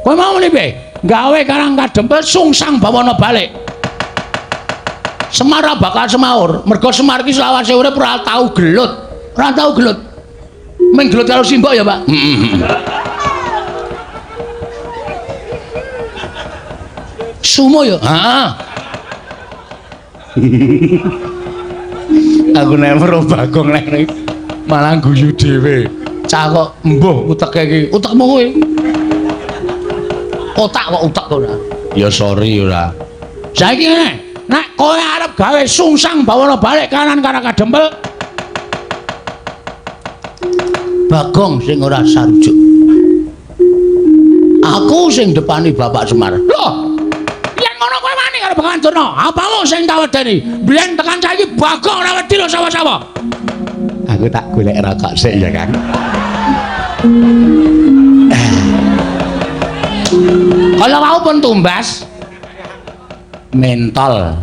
Kowe mau muni piye? Gawe Karang Kadempel sungsang bawana balik. Semar ora bakal semaur, mergo Semar iki selawase urip ora tau gelut. Ora tau gelut. Ming gelut karo simbok ya, Pak. Heeh. Sumo ya? Heeh. Aku nek weruh Bagong nek malah guyu dhewe. Cah kok embuh uteke iki. Utekmu kuwi. Otak kok utek ora. Ya sorry ora. Saiki ngene, nek kowe arep gawe sungsang bawana balik kanan Karang Kadempel, Bagong sing ora sarujuk. Aku sing depani Bapak Semar. Loh, yen ngono kowe wani karo Begawan Durna, apamu sing tak wedeni? Biyen tekan saiki Bagong ora wedi lho sawah-sawah. Aku tak golek rokok sik ya, Kang. Kalau mau pun tumbas mentol.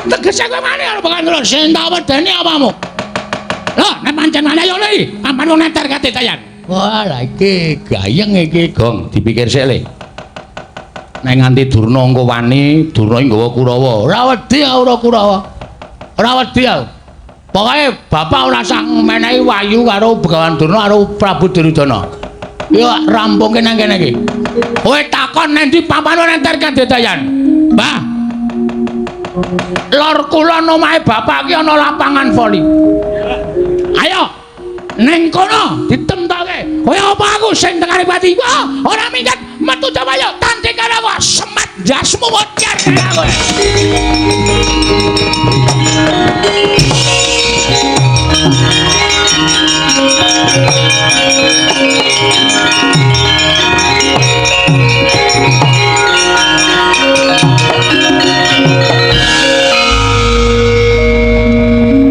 Tegese kowe wani karo Begawan Durna, sing tak wedeni apamu? Loh, nek pancen wani ayo le, ampan wong neter kate tayan. Wah, lah iki gayeng iki, Gong, dipikir sik le. Nek nganti Durna engko wani, Durna iki nggawa Kurawa. Ora wedi aku ora Kurawa. Ora wedi aku. Pokoke bapak ora sah menehi wahyu karo Begawan Durna karo Prabu Duryudana. Yo rampungke nang kene iki. Kowe takon nang ndi papan neter kadedayan. Mbah. Lor kulon omahe bapak iki ana lapangan voli. Ayo ning kono ditemtoke. Kowe apa aku sing tekane pati? Wah, ora minggat metu jawayo tanding karo aku semat jasmu mocar karo kowe.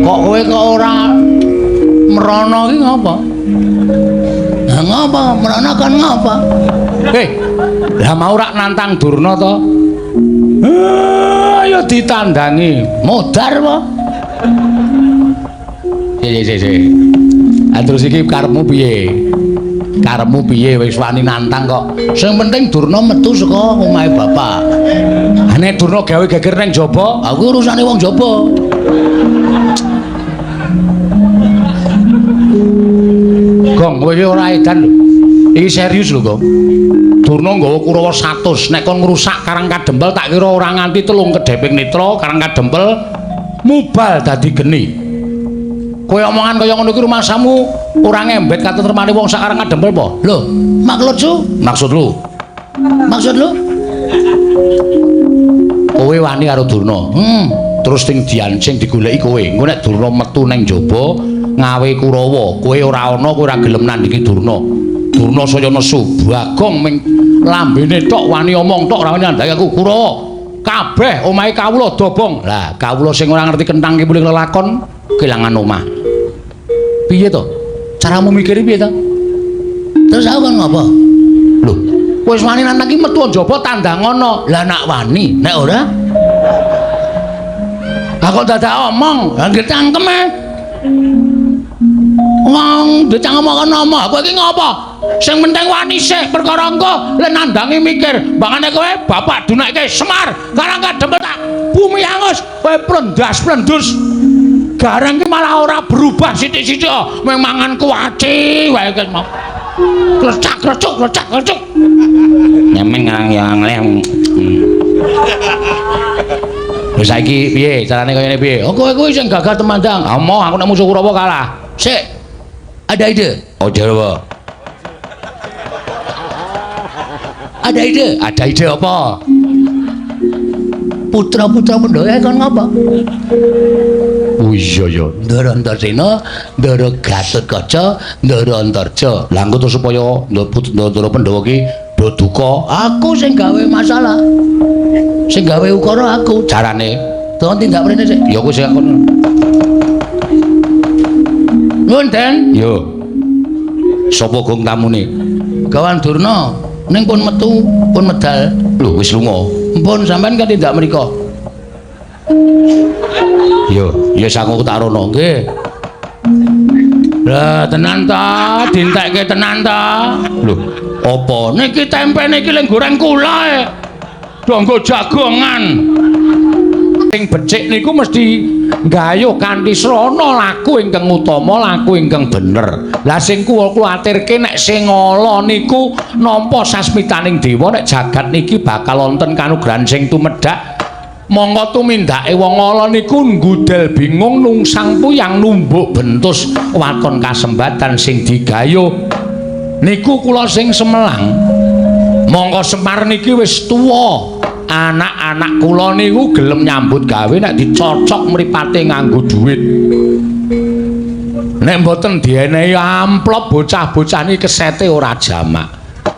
Kok kowe kok ora mrono iki ngapa? Lah ngapa? Mrono kon ngapa? Hei, lah mau rak nantang Durna to? Ayo ditandangi. Modar apa? Si. Ah terus iki karepmu piye? Karepmu piye wis wani nantang kok? Sing penting Durna metu saka omahe bapak. Ha nek Durna gawe geger nang jaba, aku urusane wong jaba. Gong, kowe iki ora edan lho. Iki serius lho, Gong. Durna nggawa Kurawa 100, nek kon ngrusak Karang Kadempel tak kira ora nganti telung kedheping netra Karang Kadempel mubal dadi geni. Kowe omongan kaya ngono iki rumasamu ora ngembet katentremane wong sak Karang Kadempel apa? Lho, maksud lu? Maksud lu? Maksud lu? Kowe wani karo Durna. Terus sing diancing digoleki kowe. Engko nek Durna metu nang jaba ngawe Kurawa, kowe ora ana, kowe ora gelem nandhingi Durna. Durna saya nesu, Bagong ming lambene tok wani omong tok ora wani nandhangi aku Kurawa. Kabeh omahe kawula dobong. Lah, kawula sing ora ngerti kenthang ki mulih lelakon kelangan omah. Piye to? Caramu mikir piye to? Terus aku kon ngopo? Lho, wis wani nantang ki metu njaba tandang ana. Lah nak wani, nek ora? Lah kok dadak omong, lah nggih cangkeme. Wong dicangkem kok ngomong, kowe iki ngopo? Sing penting wani sik perkara engko le nandangi mikir. Mbangane kowe bapak dunekke Semar, Karang Kadempel tak bumi hangus, kowe plendas-plendus. Gareng ki malah ora berubah sithik-sithik, mung mangan kuaci wae ki mau. Klecak-klecuk, klecak-klecuk. Nyemen ngang yang leh. Wis saiki piye carane kaya ngene piye? Oh kowe kuwi sing gagah temandang. Amoh aku nek musuh Kurawa kalah. Sik. Ada ide? Oh jare apa? Ada ide? Ada ide apa? Putra-putra Pandhawa kon ngapa? Oh iya ya, Ndara Antasena, Ndara Gatotkaca, Ndara Antarja. Lah engko terus supaya Ndara Pandhawa ki do duka, aku sing gawe masalah. Sing gawe ukara aku carane. Tolong tindak mrene sik. Ya kowe sing kono. Nuwun, Den. Yo. Sapa gong tamune? Gawan Durna. Ning pun metu, pun medal. Lho wis lunga. Mpun sampean kan tindak mriko. Yo, ya aku tak rono nggih. Lah tenan ta, dientekke tenan ta. Lho, apa niki tempe niki leng goreng kula e. Donggo jagongan. Sing becik niku mesti nggayuh kanthi srana laku ingkang utama, laku ingkang bener. Lah sing kula kuwatirke nek sing ala niku nampa sasmitaning dewa nek jagat niki bakal wonten kanugrahan sing tumedhak. Mongko tumindake wong ala niku nggudel bingung nungsang puyang numbuk bentus waton kasembatan sing digayuh. Niku kula sing semelang. Mongko Semar niki wis tuwa. Anak-anak kula niku gelem nyambut gawe nek dicocok mripate nganggo dhuwit. Nek mboten dienehi amplop bocah-bocah niki kesete ora jamak.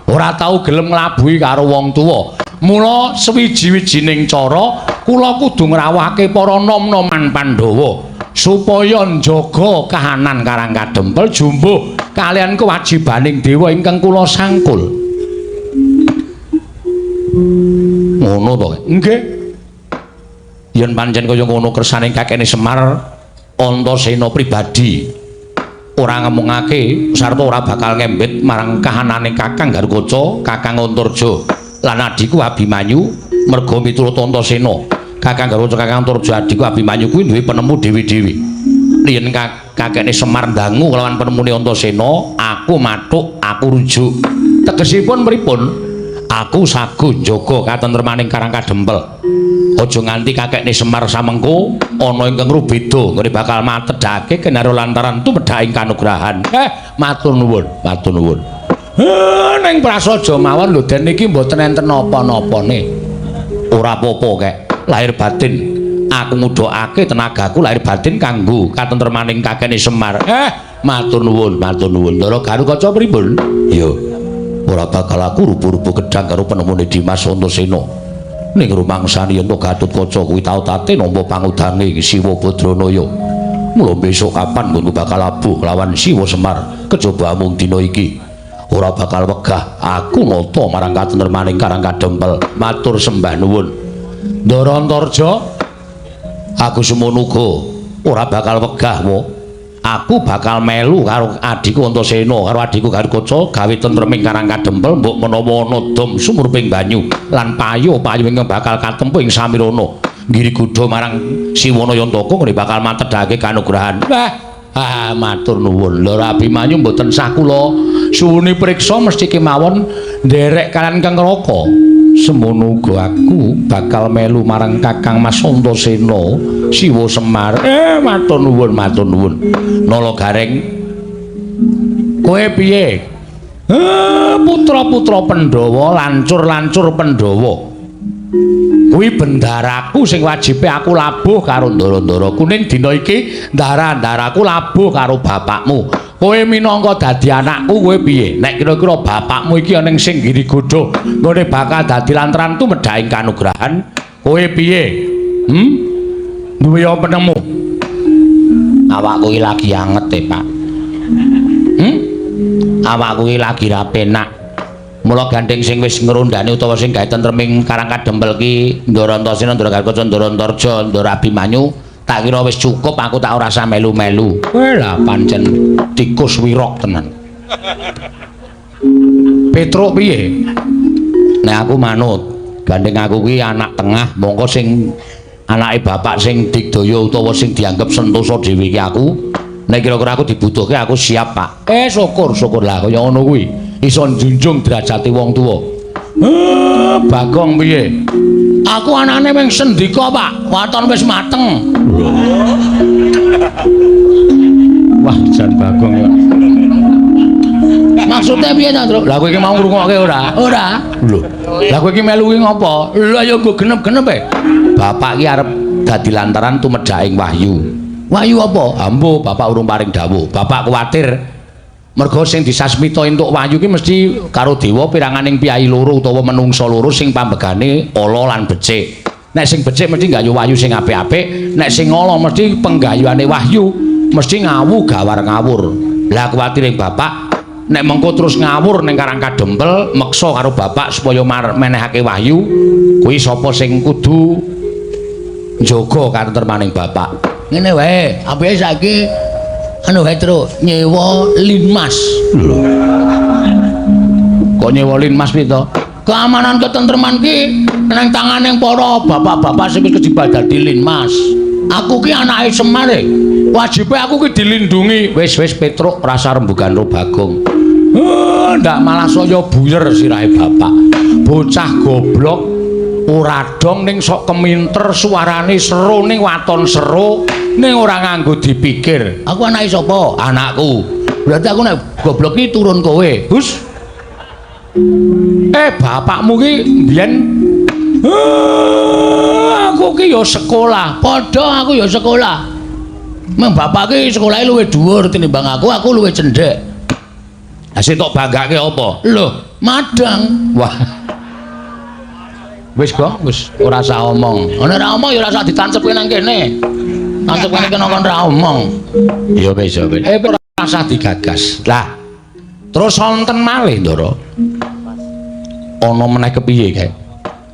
Ora tau gelem nglabuhi karo wong tuwa. Mula sewiji-wijining cara kula kudu ngrawuhake para nom-noman Pandhawa supaya njaga kahanan Karang Kadempel jumbuh kaliyan kewajibaning dewa ingkang kula sangkul. Ngono to? Nggih. Yen pancen kaya ngono kersane kakene Semar Antasena pribadi ora ngemungake sarta ora bakal ngembet marang kahanane Kakang Garukaca, Kakang Antarja lan adhiku Abimanyu merga miturut Antasena. Kakang Garukaca, Kakang Antarja, adhiku Abimanyu kuwi duwe penemu dhewe-dhewe. Yen kakene Semar ndangu kelawan penemune Antasena, aku mathuk, aku rujuk. Tegesipun pripun? Aku sago njaga katentremaning Karang Kadempel. Aja nganti kakekne Semar samengko ana ingkang rubeda nggone bakal matedhake kenaro lantaran tumedhaking kanugrahan. Matur nuwun, matur nuwun. Ning prasaja mawon lho Den niki mboten enten napa-napane. Ora apa-apa kek, lahir batin. Aku ngudhokake tenagaku lahir batin kanggo katentremaning kakekne Semar. Matur nuwun, matur nuwun. Ndara Garukaca pripun? Iya. Ora bakal aku rubuh-rubuh gedhang karo penemune Dimas Antasena. Ning rumangsani yen to Gatotkaca kuwi tau tate nampa pangudange Siwa Badranaya. Mula besok kapan nggonku bakal labuh lawan Siwa Semar kejaba amung dina iki. Ora bakal wegah aku nata marang katentremaning Karang Kadempel. Matur sembah nuwun. Ndara Antarja, aku semono uga ora bakal wegah wo. Aku bakal melu karo adhiku Antasena karo adhiku Garukaca gawe tentreming Karang Kadempel mbok menawa ana dom sumurping banyu lan payu-payu ingkang bakal katempuh ing samirana nggiri gudha marang Siwana Yantaka ngene bakal matedhake kanugrahan. Wah, matur nuwun. Lho Abimanyu mboten sah kula suwuni priksa mesti kemawon nderek kalian Kang Raka. Semono uga aku bakal melu marang Kakang Mas Antasena Siwa Semar. Matur nuwun, matur nuwun. Nala Gareng, kowe piye? Putra-putra Pandhawa, lancur-lancur Pandhawa. Kuwi bendaraku sing wajibe aku labuh karo ndara-ndaraku. Ning dina iki ndara-ndaraku labuh karo bapakmu. Kowe minangka dadi anakku kowe piye? Nek kira-kira bapakmu iki ana sing ngiri godha, nggone bakal dadi lantaran tumedhaking kanugrahan, kowe piye? Duwe apa penemu? Awakku iki lagi anget e, Pak. Awakku iki lagi ra penak. Mula gandeng sing wis ngrondani utawa sing gawe tentreming Karang Kadempel ki Ndara Antasena, Ndara Garukaca, Ndara Antarja, Ndara Abimanyu, tak kira wis cukup aku tak ora usah melu-melu. Lah pancen tikus wirok tenan. Petruk piye? Nek aku manut, gandeng aku kuwi anak tengah, mongko sing anake bapak sing digdaya utawa sing dianggep sentosa dhewe iki aku. Nek kira-kira aku dibutuhke aku siap, Pak. Syukur, syukur lah kaya ngono kuwi. Iso njunjung derajate wong tuwa. Bagong piye? Aku anane mung sendika, Pak. Waton wis mateng. Wah, jan Bagong ya. Maksudnya piye ta, Truk? Lah kowe iki mau ngrungokke ora? Ora. Lho. Lah kowe iki melu kuwi ngopo? Lah ya nggo genep-genep e. Bapak iki arep dadi lantaran tumedhaking wahyu. Wahyu apa? Ambo, bapak urung paring dawuh. Bapak kuwatir mergo sing disasmita entuk wahyu ki mesti karo dewa piranganing piyayi loro utawa menungsa loro sing pambegane ala lan becik. Nek sing becik mesti nggayuh wahyu sing apik-apik, nek sing ala mesti penggayuhane wahyu mesti ngawu gawar ngawur. Lah kuwatire bapak nek mengko terus ngawur ning Karang Kadempel meksa karo bapak supaya menehake wahyu kuwi sapa sing kudu njaga katentremaning bapak. Ngene wae, apike saiki Anu Petro nyewa Linmas. Lho. Kok nyewa Linmas piye to? Keamanan ketentreman ki nang tangane para bapak-bapak sing wis kejebak dadi Linmas. Aku ki anake Semar e. Wajibe aku ki dilindungi. Wis wis Petruk rasa rembugan ro Bagong. Ndak malah saya buyer sirahe bapak. Bocah goblok ora dong ning sok keminter suarane seru ning waton seru ning ora nganggo dipikir. Aku anake sapa? Anakku. Berarti aku nek goblok ki turun kowe. Hus. Bapakmu ki mbiyen aku ki ya sekolah. Padha aku ya sekolah. Meng bapak ki sekolahe luwih dhuwur tinimbang aku, aku luwih cendhek. Lah sing tok banggake apa? Lho, madang. Wah. Wis, Gong, wis ora usah omong. Nek ora omong ya ora usah ditancepke nang kene. Tancepke nang kene kon ora omong. Ya wis, ya wis. Ora usah digagas. Lah, terus wonten malih, Ndara. Ana meneh kepiye kae?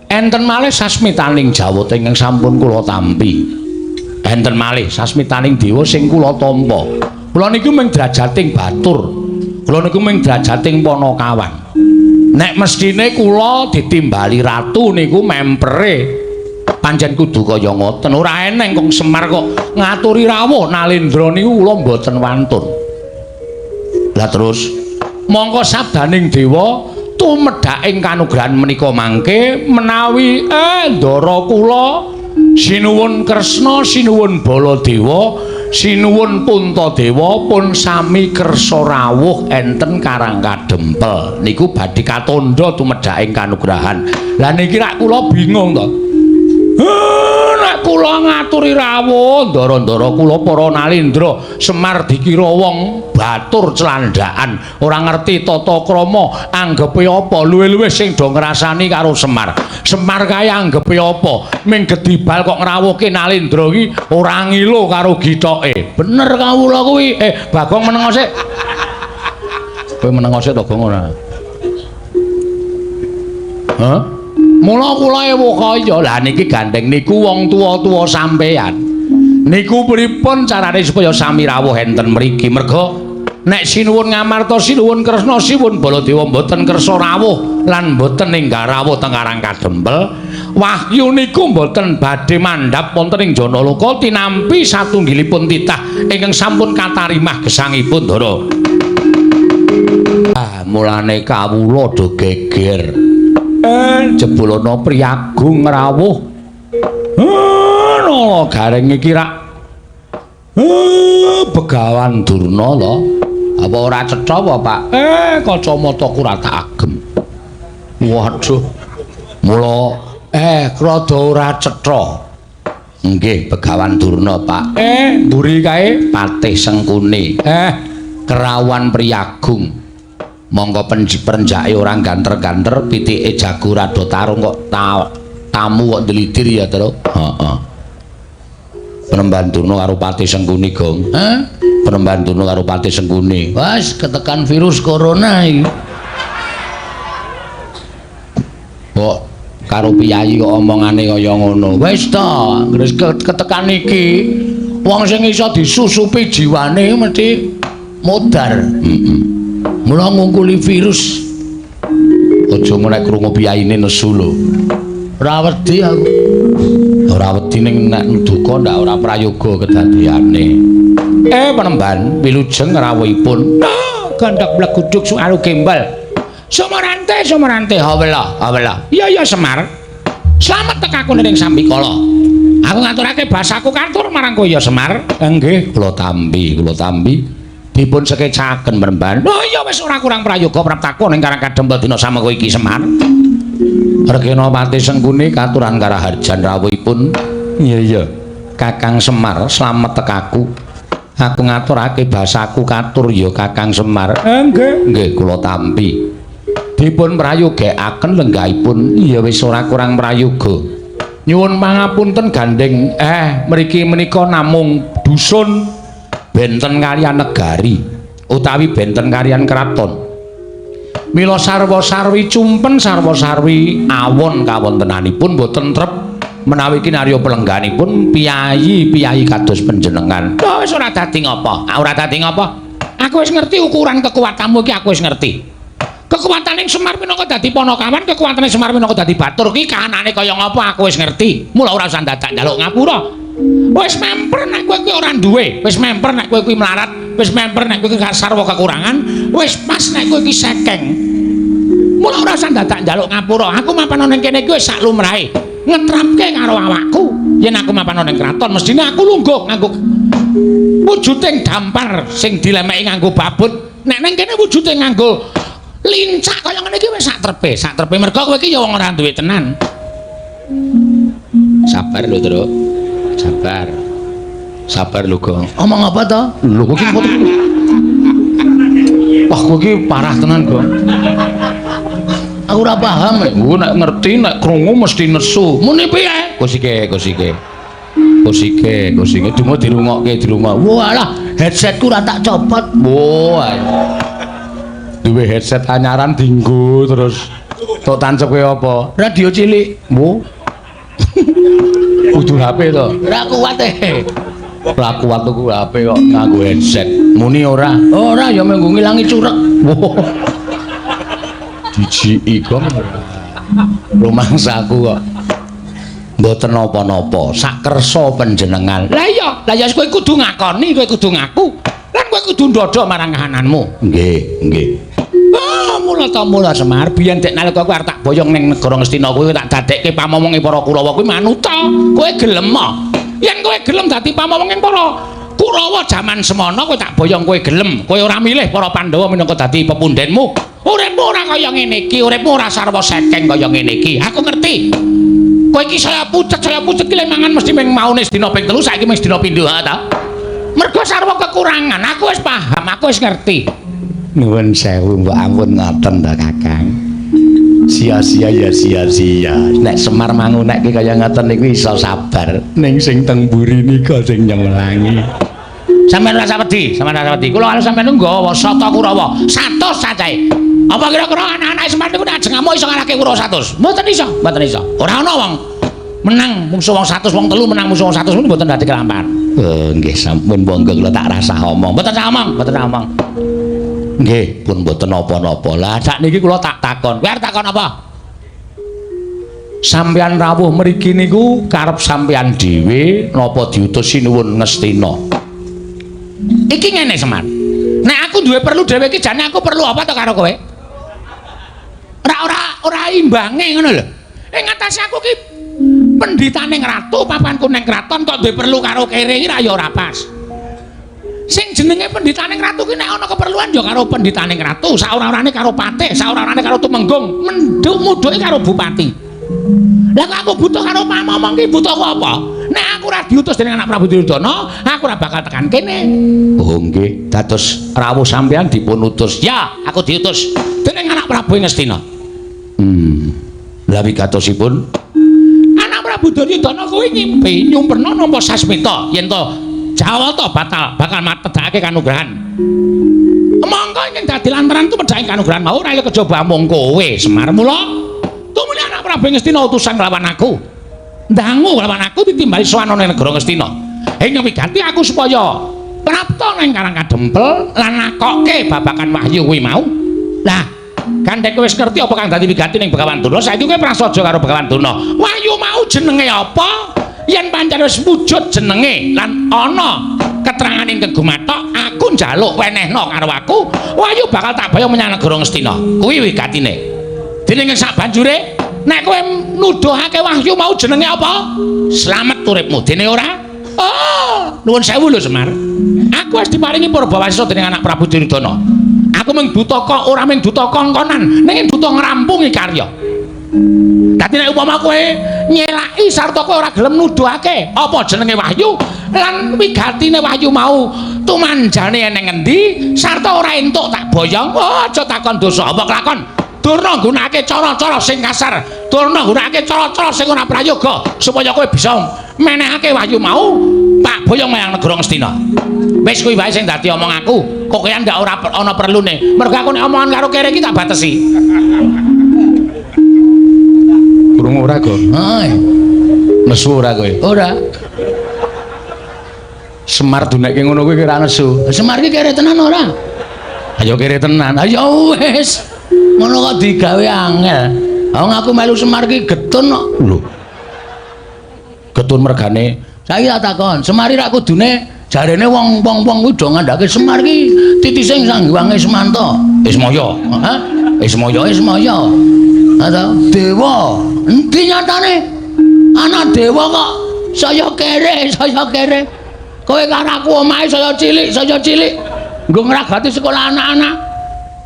Enten malih sasmitaning Jawata ingkang sampun kula tampi. Enten malih sasmitaning dewa sing kula tampa. Kula niku mung drajating batur. Kula niku mung drajating panakawan. Nek mestine kula ditimbali ratu niku mempere pancen kudu kaya ngoten. Ora eneng kong Semar kok ngaturi rawuh Nalendra niku kula mboten wantun. Lah terus mongko sabdaning dewa tumedhaking kanugrahan menika mangke menawi ndara kula sinuwun Kresna, sinuwun Baladewa, sinuwun Puntadewa pun sami kersa rawuh enten Karang Kadempel. Niku badhe katandha tumedhaking kanugrahan. Lah niki rak kula bingung to. Nek kula ngaturi rawuh ndara-ndara kula para Nalendra Semar dikira wong batur clandaan, ora ngerti tata krama, anggepe apa luwih-luwih sing do ngrasani karo Semar. Semar kae anggepe apa? Ming gedibal kok ngrawuhke Nalendra iki ora ngilo karo githoke. Bener kawula kuwi. Bagong meneng sik. Kowe meneng sik to, Gong, ora? Hah? Mula kula ewuh kaya. Lah niki gandeng niku wong tuwa-tuwa sampeyan. Niku pripun carane supaya sami rawuh enten mriki? Merga nek sinuwun Ngamarta, sinuwun Kresna, sinuwun Baladewa mboten kersa rawuh lan mboten ninggal rawuh teng Karang Kadempel, wahyu niku mboten badhe mandhap wonten ing Janaloka tinampi satunggilipun titah ingkang sampun katarimah gesangipun Ndara. Ah, mulane kawula do geger. Jebul ana priyagung rawuh. Nala Gareng iki rak Begawan Durna to. Apa ora cetha apa, Pak? Kacamataku ora tak agem. Waduh. Mula rada ora cetha. Nggih, Begawan Durna, Pak. Mburi kae Patih Sengkuni. Kerawan priyagung. Monggo perenjake ora ganter-ganter, pitike jago rada tarung kok tamu kok ndlidir ya, Tru. Heeh. Penemban Durna karo Patih Sengkuni, Gong. Hah? Penemban Durna karo Patih Sengkuni. Wes ketekan virus corona iki. Kok karo piyayi kok omongane kaya ngono. Wis to, wis ketekan iki wong sing iso disusupi jiwane mesti modar. Heeh. Mula ngungkuli virus. Aja nek krungu piyayine nesu lho. Ora wedi aku. Ora wedi ning nek duka ndak ora prayoga kedadeyane. Penemban wilujeng rawuhipun. Gandhak bleguduk suaru gembal. Sumarante, Sumarante, hawela, hawela. Iya iya Semar. Slamet tekaku ning sambikala. Aku ngaturake basaku katur marang kowe ya Semar. Nggih, kula tampi, kula tampi. Dipun sekecaken Penemban. Oh iya wis ora kurang prayoga praptaku ning Karang Kadempel dina samengko iki Semar. Regena Patih Sengkuni katuran karaharjan rawuhipun. Iya iya. Kakang Semar slamet tekaku. Aku ngaturake basaku katur ya Kakang Semar. Nggih, nggih kula tampi. Dipun prayogekaken lenggahipun. Iya wis ora kurang prayoga. Nyuwun pangapunten gandeng mriki menika namung dusun benten kaliyan negari utawi benten kaliyan kraton. Mila sarwa-sarwi cumpen sarwa-sarwi awon kawontenanipun boten trep Menawi iki narya pelengganipun piyayi-piyayi kados panjenengan. Lho wis ora dadi ngapa? Ora dadi ngapa? Aku wis ngerti ukuran kekuatanmu iki, aku wis ngerti. Kekuatane Semar minangka dadi panakawan, kekuatane Semar minangka dadi batur ki kahanane kaya ngapa aku wis ngerti. Mula ora usah dadak njaluk ngapura. Wis memper nek kowe kuwi ora duwe, wis memper nek kowe kuwi melarat, wis memper nek kowe kuwi sarwa kekurangan, wis pas nek kowe iki sekeng. Mula ora usah dadak njaluk ngapura. Aku mapan ning kene iki wis sak lumrahe. Ngetrapke karo awakku. Yen aku mapan ning kraton mestine aku lungguh nganggo wujuding dampar sing dilemeki nganggo babut. Nek ning kene wujude nganggo lincak kaya ngene iki wis sak trepe, sak trepe mergo kowe iki ya wong ora duwe tenan. Sabar lho, Truk. Sabar. Sabar lho, Gong. Omong apa to? Lho kowe iki wah, kowe iki parah tenan, Gong. Aku ora paham. Gue nek ngerti nek krungu mesti nesu. Muni piye? Kosike, kosike. Kosike, kosike dungo dirungokke, dirungok. Walah, headsetku ora tak copot. Wah. Duwe headset anyaran dinggo terus tok tancepke apa? Radio cilik. Wo. Kudu HP to. Ora kuat e. Ora kuat tuku HP kok nganggo headset. Muni ora? Ora ya menggo ngilangi curek. Wo. Dijiki Gong. Rumangsaku kok mboten napa-napa, sakersa panjenengan. Lah iya, lah ya kowe kudu ngakoni, kowe kudu ngaku. Lan kowe kudu ndodho marang kahananmu. Nggih, nggih. Ah, mula ta mula Semar, biyen dek nalika kowe arep tak boyong ning negara Ngastina kuwi tak dadekke pamomonge para Kurawa kuwi manuta. Kowe gelem ah? Yen kowe gelem dadi pamomonge para Kurawa jaman semono kowe tak boyong kowe gelem. Kowe ora milih para Pandhawa minangka dadi pepundhenmu. Uripmu ora kaya ngene iki, uripmu ora sarwa sekeng kaya ngene iki. Aku ngerti. Kowe iki saya pucet ki le mangan mesti ming maune sedina ping 3, saiki ming sedina pindho ha ta? Mergo sarwa kekurangan, aku wis paham, aku wis ngerti. Nuwun sewu mbok ampun ngoten ta Kakang. Sia-sia ya sia-sia. Nek Semar mangunekke kaya ngoten niku iso sabar. Ning sing teng mburi nika sing nyemelangi. Sampeyan ora usah wedi, sampeyan ora usah wedi. Kula karo sampeyan nggawa sata Kurawa 100 cacahe. Apa kira-kira anak-anak Semar niku nek ajeng ngamuk iso ngalahke Kurawa 100? Mboten iso, mboten iso. Ora ana wong menang musuh wong 100, wong telu menang musuh wong 100 niku mboten dadi kelampahan. Nggih sampun monggo kula tak rasah omong. Mboten sah omong, mboten sah omong. Nggih, pun mboten napa-napa. Lah sakniki kula tak takon. Kowe arep takon apa? Sampeyan rawuh mriki niku karep sampeyan dhewe napa diutus Sinuwun Ngastina? Iki ngene Semar. Nek aku duwe perlu dhewe iki jane aku perlu apa to karo kowe? Ora imbange ngono lho. Ing atase aku ki pendhitane ratu, papanku ning kraton kok duwe perlu karo kere iki ra ya ora pas. Sing jenenge pendhitane ratu ki nek ana keperluan ya karo pendhitane ratu, saora-orane karo patih, saora-orane karo tumenggung, menduk mudhuke karo bupati. Lah kok aku butuh karo pamomong ki butuhku apa? Nek aku ora diutus dening anak Prabu Duryudana, aku ora bakal tekan kene. Oh nggih, dados rawuh sampeyan dipun utus. Ya, aku diutus dening anak Prabu Ngastina. Lah wigatosipun anak Prabu Duryudana kuwi ngimpi nyumperna nampa sasmita yen to Jawata batal bakal matedhakake kanugrahan. Mongko ingkang dadi lantaran tumedhake kanugrahan mau ora kejaba amung kowe Semar. Mula tumuli anak Prabu Ngastina utusan nglawan aku. Ndangu nglawan aku ditimbali sowan ana ning negara Ngastina. Ing wigati aku supaya prapta nang Karang Kadempel lan nakokke babakan wahyu kuwi mau. Lah, gandhek wis ngerti apa kang dadi wigati ning Begawan Durna, saiki kowe prasaja karo Begawan Durna. Wahyu mau jenenge apa? Yen pancen wis wujud jenenge lan ana keterangan ingkang gumathok, aku njaluk wenehna karo aku, wahyu bakal tak boyong menyang negara Ngastina. Kuwi wigatine. Dening sak banjure, nek kowe nuduhake wahyu mau jenenge apa? Slamet uripmu. Dene ora? Oh, nuwun sewu lho Semar. Aku wis diparingi purbawasisa dening anak Prabu Duryudana. Aku mung dutaka ora mung duta kongkonan, ning duta ngrampungi karya. Dadi nek upama kowe nyelaki sarta kowe ora gelem nuduhake apa jenenge wahyu lan wigatine wahyu mau tumanjane eneng endi sarta ora entuk tak boyong, oh, aja takon dosa apa kelakon. Durna nggunakake cara-cara sing kasar, durna nggunakake cara-cara sing ora prayoga supaya kowe bisa menehake wahyu mau tak boyong menyang negara Ngastina. Wis kuwi wae sing dadi omong aku. Kok kowe ndak ora ana perlune. Mergo aku nek omongan karo kere iki tak batesi. Krungu ora, Go? Heeh. Nesu ora kowe? Ora. Semar dunekke ngono kuwi ora nesu. Semar ki kere tenan ora? Ayo kere tenan. Ayo wis. Ngono kok digawe angel. Wong aku melu Semar ki getun kok. Lho. Getun mergane. Saiki tak takon, Semar ki rak kudune jarene wong-wong kuwi do ngandhake Semar ki titise Sang Hyang Ismanta. Ismaya. Hah? Ismaya, Ismaya. Atau dewa. Endi nyatane? Anak dewa kok saya kere, saya kere. Kowe karo aku omahe saya cilik, saya cilik. Nggo ngragati sekolah anak-anak.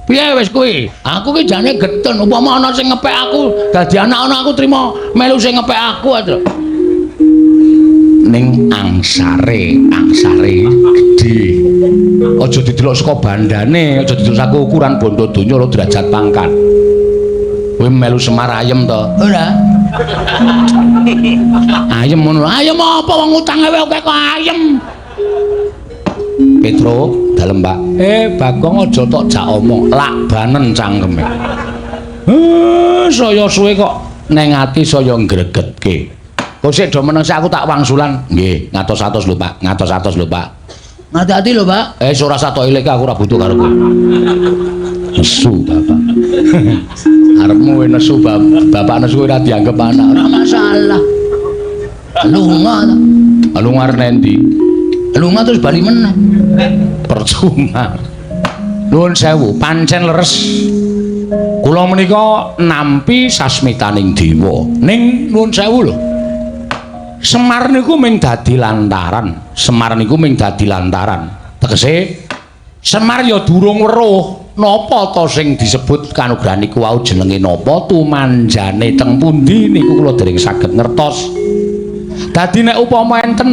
Piye wis kuwi? Aku ki jane getun upama ana sing ngepek aku, dadi anak-anak aku trima melu sing ngepek aku aja. Ning angsare, angsare gedhe. Aja didelok saka bandane, aja didelok saka ukuran bondo donya ora derajat pangkat. Kowe melu Semar ayem to? Ora. Ayem ngono. Ayem apa wong utange wae akeh kok ayem. Petro, dalem Pak. Bagong aja tok jak omong, lakbanen cangkeme. Saya suwe kok neng ati saya ngregetke. Kok sik do meneng sik aku tak wangsulan. Nggih, ngatos-atos lho Pak, ngatos-atos lho Pak. Hati-hati lho Pak. Ora usah tok ileke aku ora butuh karo kowe. Nesu bapak. Arepmu nesu bapak nesu ora dianggep anak. Ora masalah. Lunga ta. Lunga arep endi? Lunga terus bali meneh. Percuma. Nuwun sewu, pancen leres. Kula menika nampi sasmitaning dewa. Ning nuwun sewu lho. Semar niku ming dadi lantaran. Semar niku ming dadi lantaran. Tegese Semar ya durung weruh napa ta sing disebut kanugrahan niku wau jenenge napa tumanjane teng pundi niku kula dereng saged ngertos. Dadi nek upama enten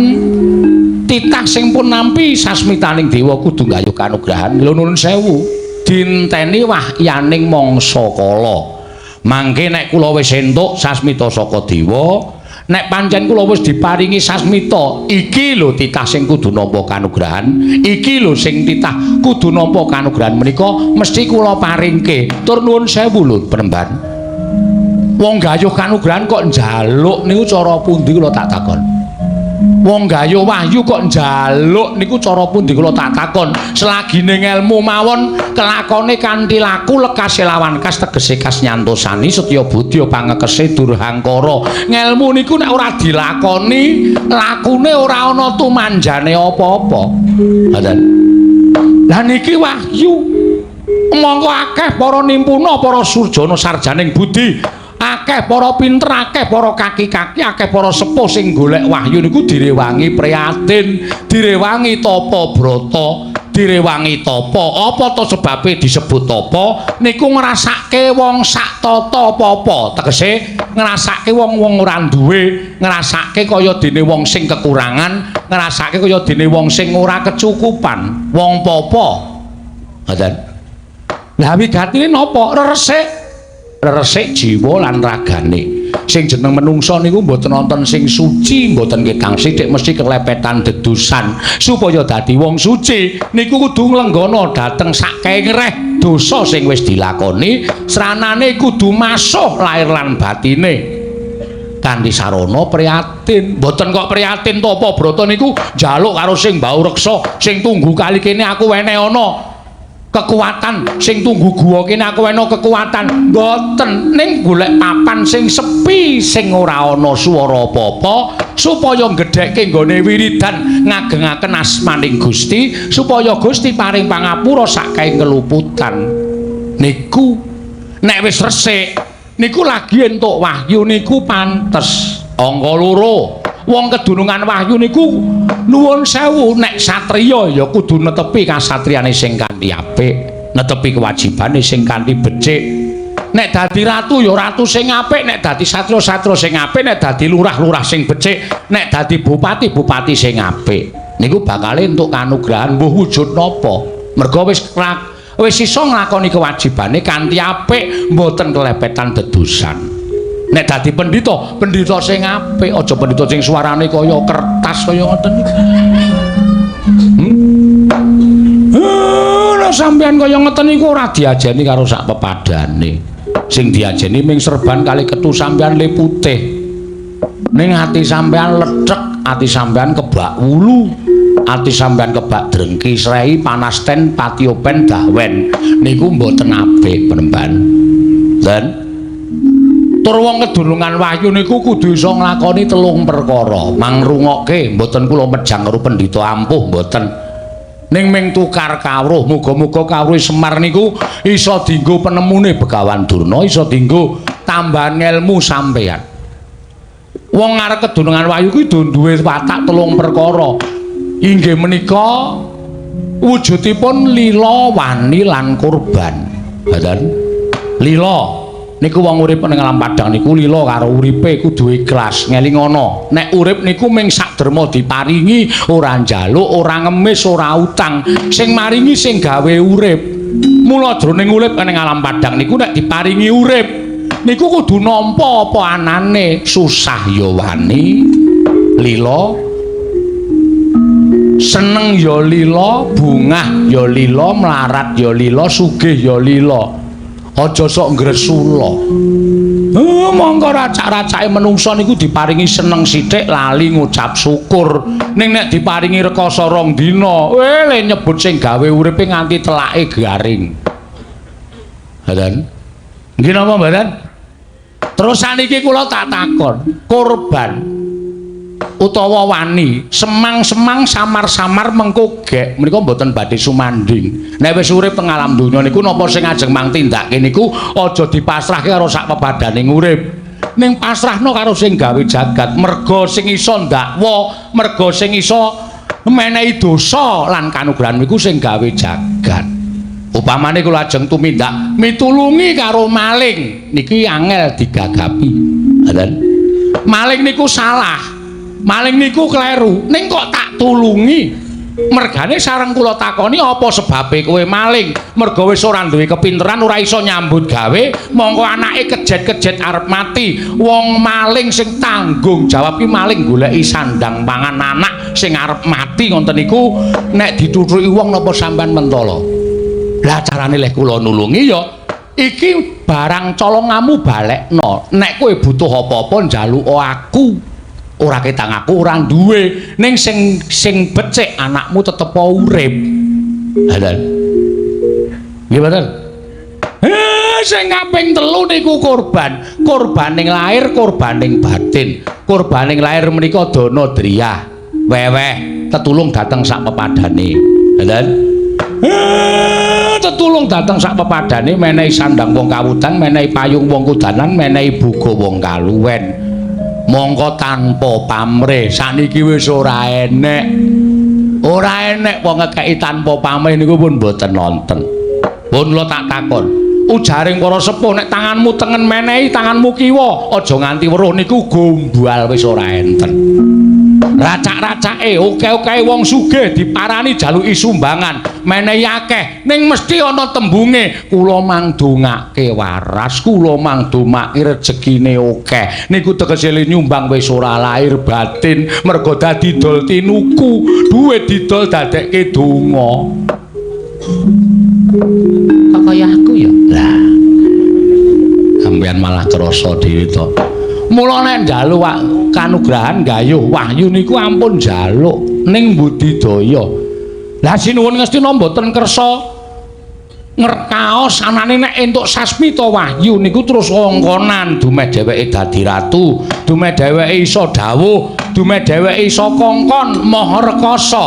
titah sing pun nampi sasmitaning dewa kudu nggayuh kanugrahan lho nuwun sewu dinteni wahyaning mangsa kala. Mangke nek kula wis entuk sasmita saka dewa, nek pancen kula wis diparingi sasmita, iki lho titah sing kudu nampa kanugrahan, iki lho sing titah kudu nampa kanugrahan menika mesti kula paringke. Tur nuwun sewu lho Penemban. Wong gayuh kanugrahan kok njaluk niku cara pundi kula tak takon. Wong gayuh wahyu kok njaluk niku cara pundi kula tak takon. Selagine ngelmu mawon kelakone kanthi laku lekase lawan kas tegese kas nyantosani setya budya pangekese durhangkara. Ngelmu niku nek ora dilakoni, lakune ora ana tumanjane apa-apa. Ngoten. Lah niki wahyu. Monggo akeh para nimpuna, para surjana sarjaning budi, akeh para pinter, akeh para kaki-kaki, akeh para sepuh sing golek wahyu niku direwangi prihatin, direwangi tapa brata, direwangi tapa. Apa to sebabe disebut tapa? Niku ngrasake wong sak tata apa-apa. Tegese ngrasake wong-wong ora duwe, ngrasake kaya dene wong sing kekurangan, ngrasake kaya dene wong sing ora kecukupan, wong papa. Ngoten. Lah wigatine napa? Reresik. Reresik jiwa lan ragane. Sing jeneng menungsa niku mboten wonten sing suci, mboten ketang sithik mesti kelepetan dedusan. Supaya dadi wong suci niku kudu nglenggana dhateng sakengreh dosa sing wis dilakoni, sranane kudu masuh lair lan batine. Kanthi sarana prihatin. Mboten kok prihatin tapa brata niku njaluk karo sing mbau reksa, sing tunggu kali kene aku wene ana kekuatan, sing tunggu guwa kene aku ana kekuatan. Mboten, ning golek papan sing sepi sing ora ana swara apa-apa supaya nggedhekke nggone wiridan ngagengaken asmaning Gusti supaya Gusti paring pangapura saking keluputan. Niku nek wis resik niku lagi entuk wahyu niku pantes. Angka loro, wong kedunungan wahyu niku nuwun sewu nek satriya ya kudu netepi kasatriyane sing kanthi apik, netepi kewajibane sing kanthi becik. Nek dadi ratu ya ratu sing apik, nek dadi satria-satria sing apik, nek dadi lurah-lurah sing becik, nek dadi bupati-bupati sing apik. Niku bakale entuk kanugrahan mbuh wujud napa. Merga wis iso nglakoni kewajibane kanthi apik, mboten kelepetan dedusan. Nek dadi pendhita, pendhita sing apik, aja pendhita sing suarane kaya kertas kaya ngoten niku. Lah sampean kaya ngoten niku ora diajeni karo sak pepadane. Sing diajeni ming serban kali ketu sampean le putih. Ning ati sampean lethek, ati sampean kebak wulu, ati sampean kebak drengki srei panasten patiopen dahwen niku mboten apik penemban. Dan tur wong kedunungan wahyu niku kudu iso nglakoni telung perkara. Mangrungokke mboten kula mejang karo pendhita ampuh mboten. Ning ming tukar kawruh, muga-muga kawruh Semar niku iso dienggo penemune Begawan Durna, iso dienggo tambahan ngelmu sampean. Wong arep kedunungan wahyu kuwi duwe watak telung perkara. Inggih menika wujudipun lila, wani lan kurban. Ngoten. Lila niku wong urip ning alam padang niku lila karo uripe kudu ikhlas, ngelingono. Nek urip niku ming sak derma diparingi, ora njaluk, ora ngemis, ora utang. Sing maringi sing gawe urip. Mula jroning urip ning alam padang niku nek diparingi urip niku kudu nampa apa anane, susah ya wani, lila, seneng ya lila, bungah ya lila, mlarat ya lila, sugih ya lila. Aja sok ngresula. Mongko racak-racake menungsa niku diparingi seneng sithik lali ngucap syukur. Ning nek diparingi rekoso rong dina, le nyebut sing gawe uripe nganti telake garing. Ngoten. Nggih napa mboten? Terus saniki kula tak takon, korban utawa wani, semang-semang samar-samar mengko gek menika mboten badhe sumanding. Nek wis urip teng alam donya niku napa sing ajeng mang tindake niku aja dipasrahke karo sak pepadaning urip. Ning pasrahno karo sing gawe jagat, merga sing iso ndakwa, merga sing iso menehi dosa lan kanugrahan niku sing gawe jagat. Upamane kula ajeng tumindak mitulungi karo maling niki angel digagapi. Ngoten. Maling niku salah. Maling niku kleru, ning kok tak tulungi. Mergane sareng kula takoni apa sebabe kowe maling? Merga wis ora duwe kepinteran, ora iso nyambut gawe, mongko anake kejet-kejet arep mati. Wong maling sing tanggung jawab ki maling goleki sandang pangan anak sing arep mati ngoten niku nek dituthuki wong napa sampean mentala? Lah carane leh kula nulungi ya iki barang colongamu balekno. Nek kowe butuh apa-apa njaluka aku. Ora ketang aku ora duwe, ning sing sing becik anakmu tetep urip. Ngoten. Nggih mboten? Sing kaping telu niku korban. Korbaning lahir, korbaning batin. Korbaning lahir menika dana driyah, weweh, tetulung dateng sak pepadane. Ngoten. Tetulung dateng sak pepadane, menehi sandang wong kawudan, menehi payung wong kudanan, menehi buga wong kaluwen. Mongko tanpa pamrih saniki wis ora enek. Ora enek wong ngekeki tanpa pamrih niku pun mboten nonten. Pun kula tak takon, ujaring para sepuh nek tanganmu tengen menehi tanganmu kiwa, aja nganti weruh niku gombal wis ora enten. Racak-racake oke-oke wong sugih diparani jaluki sumbangan, menehi akeh, ning mesti ana tembunge kula mangdongake waras, kula mangdomake rejekine akeh. Niku tegese nyumbang wis ora lahir batin, merga dadi dol tinuku, duwe didol dadekke donga. Kok kaya aku ya? Lah. Sampeyan malah krasa dhewe to. Mula nek njaluk kanugrahan gayuh wahyu niku ampun njaluk ning budidaya. Lah sinuwun Ngastina mboten kersa ngerkaos anane nek entuk sasmita wahyu niku terus kongkonan dumeh dheweke dadi ratu, dumeh dheweke iso dawuh, dumeh dheweke iso kongkon maha rekasa.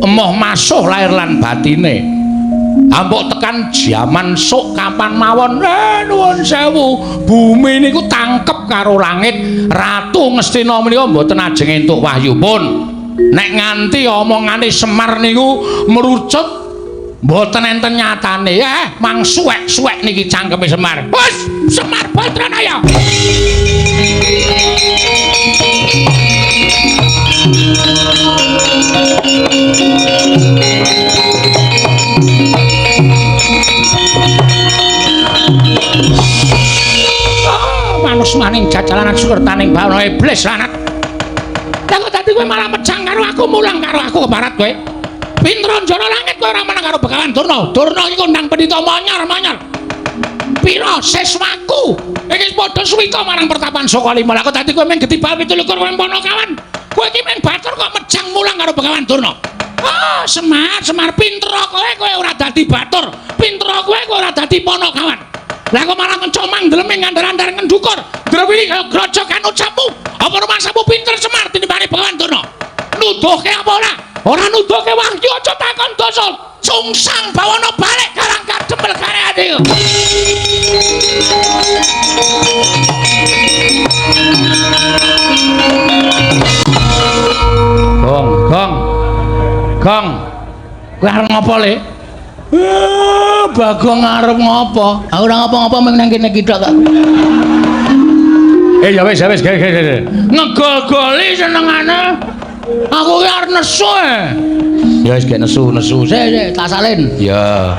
Emoh masuh lahir lan batine. Ampuk tekan jaman sok kapan mawon, nuwun sewu, bumi niku tangkep karo langit. Ratu Ngastina menika mboten ajeng entuk wahyu pun. Nek nganti omongane Semar niku merucut mboten enten nyatane. Mang suwek-suwek niki cangkeme Semar. Wes, Semar Badranaya. Manus maning jajalanan sukertaning bawana iblis lanat. Lah kok dadi kowe malah mejang karo aku, mulang karo aku kebarat kowe. Pinter njara langit kowe ora menang karo Begawan Durna. Durna iki kondang pendhita monyar-monyar. Pira siswaku Iki padha suwita marang pertapan Sokalima. Lah kok dadi kowe mung getibal 27 kowe Panakawan. Kowe iki mung batur kok mejang mulang karo Begawan Durna. Ah, Semar, Semar pinter kowe, kowe ora dadi batur. Pinter kowe, kowe ora dadi Panakawan. Lah kok malah ngecomang ndleming ngandar-andar ngendukur. Drewili kaya grojogan ucapmu. Apa rumangsamu pinter Semar tinimbane Begawan Durna? Nuduhke apa ora? Ora nuduhke wahyu aja takon dosa. Sungsang bawana balik karang kadempel kareane. Gong, gong. Gong. Kowe arep ngopo, Le? Bagong arep ngopo? Aku ora ngopo-ngopo mung nang kene iki tok kok. Ya wis, ya wis, ge. Ngegol-goli senengane. Aku ki arep nesu. Ya wis gek nesu, nesu. Sik, sik, tak salin. Ya.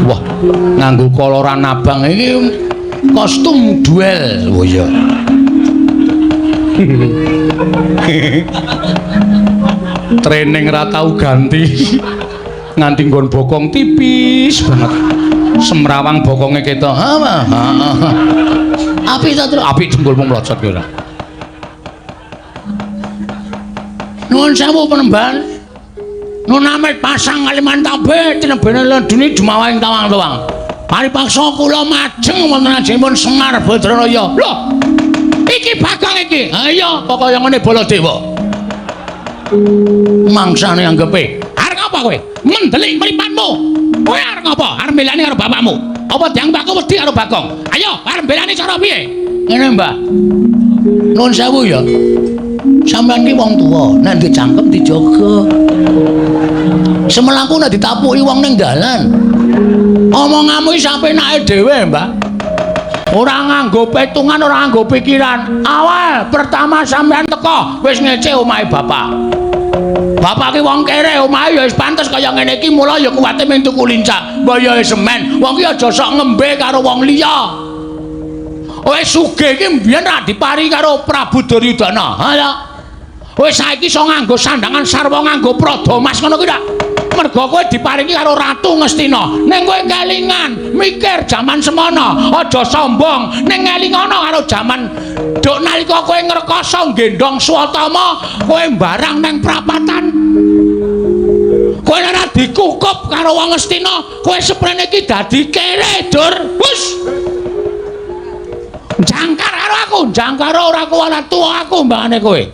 Wah, nganggo koloran abang iki kostum duel. Oh iya. Training ra tau ganti. Nganti nggon bokong tipis banget. Semrawang bokonge ketok. Ha, ha. Apik ta, Tru? Apik jengkulmu mlocot kowe ora. Nuwun sewu penemban. Nun amit pasang Kalimantabe tinebene ledune jumawahing tawang-tawang. Paripaksa kula majeng wonten ajengipun Semar Badranaya. Lho. Iki Bagong iki. Ha iya, pokoke ngene Baladewa. Mangsane anggepe. Arep ngapa kowe? Mendelik mripatmu. Kowe arep ngapa? Arep mbelani karo bapakmu. Apa dianggap aku wedi karo Bagong? Ayo, arep mbelani cara piye? Ngene, Mbah. Nuwun sewu ya. Sampeyan ki wong tuwa, nek duwe cangkem dijaga. Semelangku nek ditapuki wong ning dalan. Omonganmu iki sapenake dhewe, Mbah. Ora nganggo petungan, ora nganggo pikiran. Awal pertama sampeyan teko wis ngece omahe bapak. Bapak ki wong kere, omahe ya wis pantes kaya ngene iki, mula ya kuwate mung tuku lincah. Mbah ya semen, wong ki aja sok ngembe karo wong liya. Wis sugih iki mbiyen ra dipari karo Prabu Duryudana. Ha ya. Wis saiki iso nganggo sandangan sarwa nganggo prada mas ngono kuwi ta. Mergo kowe diparingi karo Ratu Ngastina. Ning kowe kelingan mikir jaman semono, aja sombong. Ning ngelingono karo jaman duk nalika kowe ngrekoso nggendhong Swatama, kowe mbarang ning prapatan. Kowe ora dikukup karo wong Ngastina, kowe seprene iki dadi kere, Dur. Hus. Jangkar karo aku, jangkar ora kuwalat tuwa aku mbangane kowe.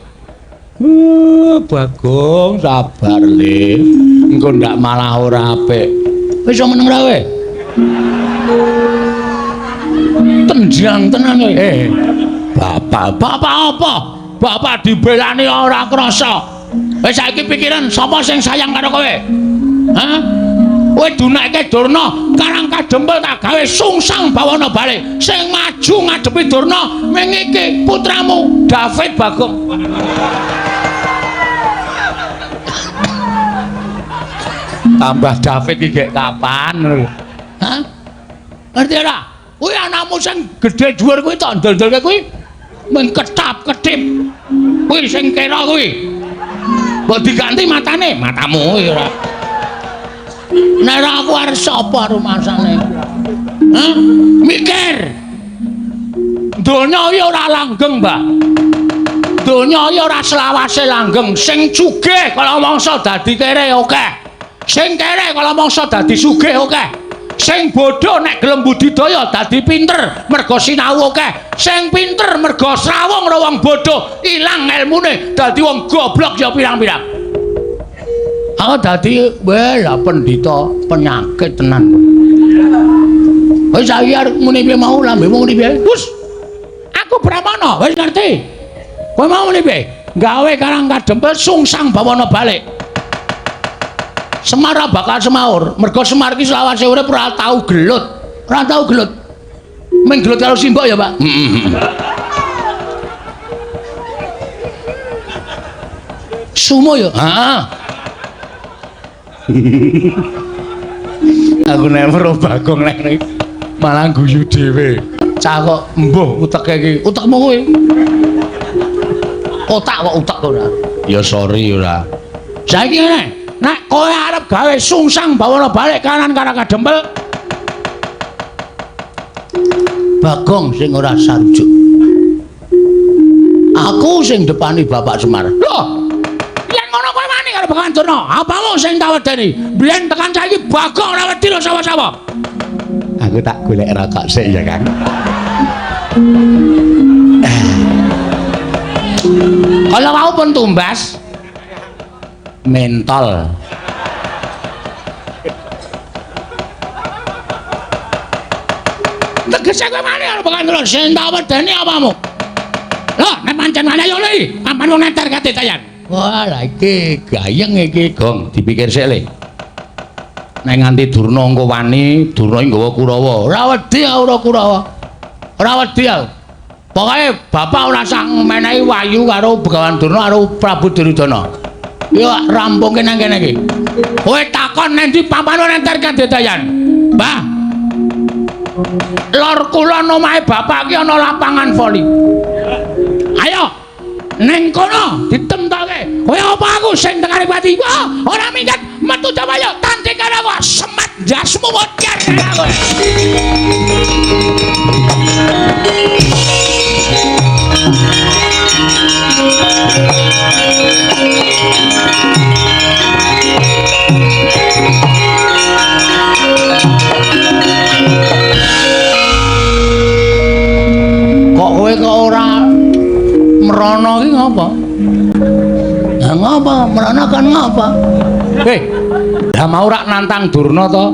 Bagong sabar le. Engko ndak malah ora apik. Wis iso meneng ra kowe? Tenjang tenan kowe. Bapak, bapak apa? Bapak dibelani ora krasa. Wis saiki pikiran sapa sing sayang karo kowe? Hah? Kowe dunekke Durna, Karang Kadempel tak gawe sungsang bawana balik. Sing maju ngadepi Durna ming iki putramu David Bagong. Tambah David iki gek kapan ngono. Hah? Ngerti ora? Kuwi anakmu sing gedhe dhuwur kuwi tok ndol-ndolke kuwi mung ketap-ketip. Kuwi sing kira kuwi. Mbok diganti matane, matamu kuwi ora. Nek ora aku arep sapa rumasane? Hah? Mikir. Donya iki ora langgeng, Mbah. Donya iki ora selawase langgeng. Sing sugih kala mangsa dadi kere akeh. Sing kere kala mangsa dadi sugih akeh. Sing bodho nek gelem budidaya dadi pinter mergo sinau akeh. Sing pinter mergo srawung karo wong bodho ilang elmune dadi wong goblok ya pirang-pirang. Aku dadi weh lah pendhita penyakit tenan. Wis saiki arep muni piye mau lambemu muni piye? Hus. Aku Brahmana, wis ngerti. Kowe mau muni piye? Gawe Karang Kadempel sungsang bawana balik. Semar bakal semaur, mergo Semar iki selawase urip ora tau gelut. Ora tau gelut. Mung gelut karo simbok ya, Pak. Heeh. Sumo ya? Heeh. Aku nek weruh Bagong nek malah guyu dhewe. Cah kok mbuh uteke iki. Utekmu kuwi. Otak kok utek ora. Ya sorry ora. Saiki ngene, nek kowe arep gawe sungsang bawana balik kanan Karang Kadempel, Bagong sing ora sarujuk. Aku sing depani Bapak Semar. Loh, yen ngono kowe wani karo Begawan Durna, apamu sing tak wedeni? Biyen tekan saiki Bagong ora wedi lho sapa-sapa. Aku tak golek rokok sik ya, Kang. Kalau wau pun tumbas mentol. Tegese kowe wani karo Begawan Durna, sing tak wedeni apamu? Loh, nek pancen wani ayo le, ampan wong neter kadetayan. Wah, lha iki gayeng iki, Gong, dipikir sik le. Nek nganti Durna engko wani, Durna iki nggawa Kurawa. Ora wedi aku ora Kurawa. Ora wedi aku. Pokoke bapak ora usah menehi wayu karo Begawan Durna karo Prabu Duryudana. Yo rampungke nang kene iki. Kowe takon nang ndi papan wong neter kadetayan. Mbah. Lor kulon omahe bapak iki ana lapangan voli. Ayo neng kono ditemtoke. Kowe apa aku sing tekane pati? Wah, ora minggat metu jawaya tanding karo aku semat jasmu modar aku. Kok kowe kok ora merono iki ngapa? Lah ngapa? Merono kan ngapa? Hei, lah mau rak nantang Durna to?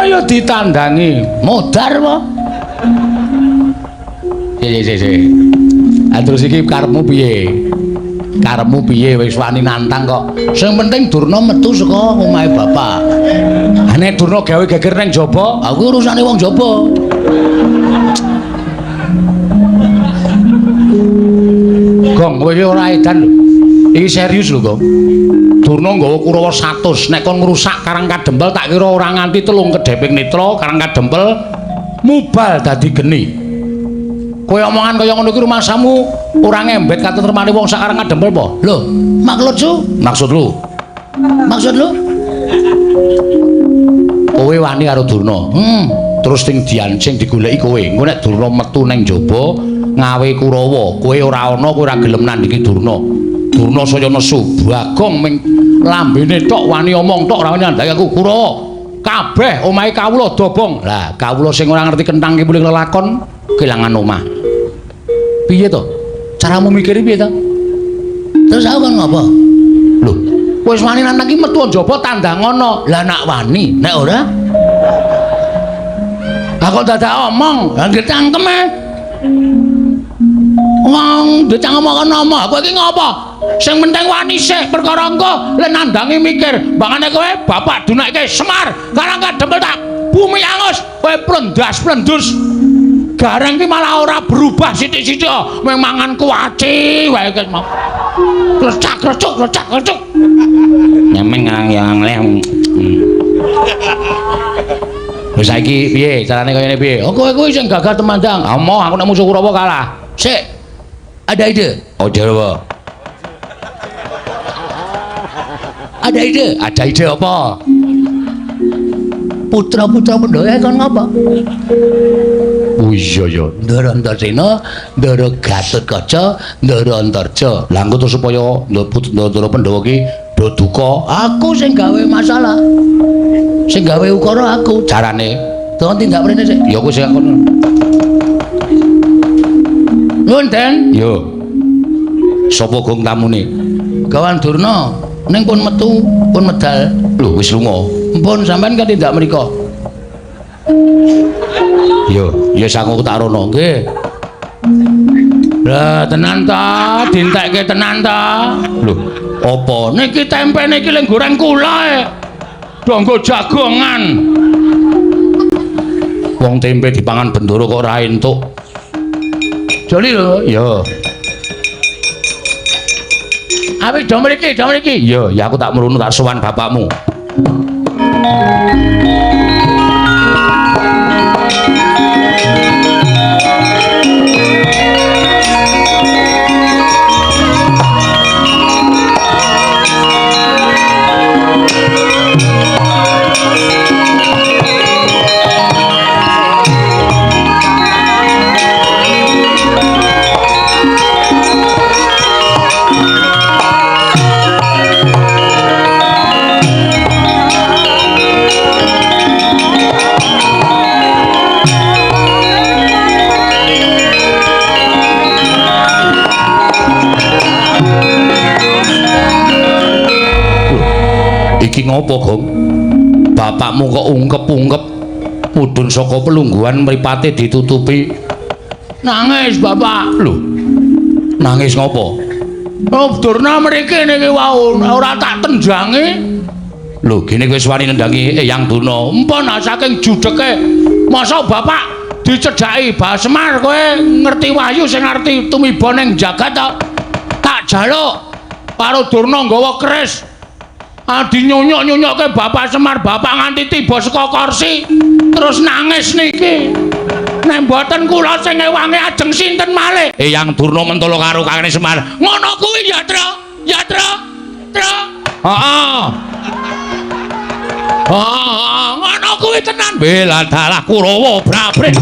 Ayo ditandangi. Modar apa? Si. Ah terus iki karepmu piye? Karepmu piye wis wani nantang kok? Sing penting Durna metu saka omahe bapak. Ha nek Durna gawe geger nang jaba, aku urusane wong jaba. Gong, kowe iki ora edan lho. Iki serius lho, Gong. Durna nggawa Kurawa 100, nek kon ngrusak Karang Kadempel tak kira ora nganti telung kedheping netra Karang Kadempel mubal dadi geni. Kowe omongan kaya ngono iki rumangsamu ora ngembet katentremane wong sak Karang Kadempel apa? Lho, maksud lu? Maksud lu? Maksud lu? Kowe wani karo Durna. Terus sing diancing digoleki kowe. Engko nek Durna metu nang jaba ngawe Kurawa, kowe ora ana, kowe ora gelem nandhingi Durna. Durna saya nesu, Bagong ming lambene tok wani omong tok ora wani nandhangi aku Kurawa. Kabeh omahe kawula dobong. Lah, kawula sing ora ngerti kentang ki muling lelakon kelangan omah. Piye to? Caramu mikir piye to? Terus aku kan ngopo? Lho, wis wani nantang ki metu njaba tandangono. Lah nak wani, nek ora? Lah kok dadak omong, lah nggih cangkem e. Wong dicangkem kono omong, kowe iki ngopo? Sing penting wani sik perkara engko le nandangi mikir, bangane kowe bapak dunekke Semar, Karang Kadempel tak bumi angus, kowe plendas-plendus. Gareng ki malah ora berubah sithik-sithik, mung mangan kuaci wae ki mau. Klecak-klecuk, klecak-klecuk. Nyemeng yang leh. Wis saiki piye carane kaya ngene piye? Oh kowe kuwi sing gagah temandang. Amoh aku nek musuh Kurawa kalah. Sik. Ada ide. Oh apa? Ada ide. Ada ide apa? Putra-putra Pandhawa kon ngapa? Oh iya ya. Ndara Antasena, Ndara Gatotkaca, Ndara Antarja. Lah engko terus supaya Ndara Pandhawa ki do duka, aku sing gawe masalah. Sing gawe ukara aku. Carane tolong tindak mrene sik. Ya aku sing kono. Nuwun, Den. Yo. Sapa gong tamune? Gawan Durna. Ning pun metu, pun medal. Lho wis lunga. Mpun sampean kan tindak mriko. Yo, ya aku tak rono nggih. Lah tenan ta, dintekke tenan ta. Lho, apa niki tempe niki lek goreng kula e. Donggo jagongan. Wong tempe dipangan bendoro kok ora entuk. Joli lho, ya. Awi do mriki, do mriki. Ya, ya aku tak mrunu tak sowan bapakmu. Iki ngopo, Gong? Bapakmu kok ungkep-ungkep mudhun saka pelungguhan mripate ditutupi. Nangis, Bapak. Lho. Nangis ngopo? Oh, Durna mriki niki wau ora tak tenjangi. Lho, gene kowe wis wani nendangi Eyang Durna. Empun saking judheke. Masa Bapak dicedhaki Bah Semar kowe ngerti wahyu sing ngerti tumiba ning jagat to? Tak jaluk karo Durna nggawa keris. Adi nyunyuk-nyunyukke Bapak Semar, Bapak nganti tiba saka kursi terus nangis niki. Nek mboten kula sing ngewangi ajeng sinten malih? Eyang Durna mentolo karo Kakang Semar. Ngono kuwi ya, Tru. Ya, Tru. Tru. Heeh. Heeh, ngono kuwi tenan. Bela dalah Kurawa brabret.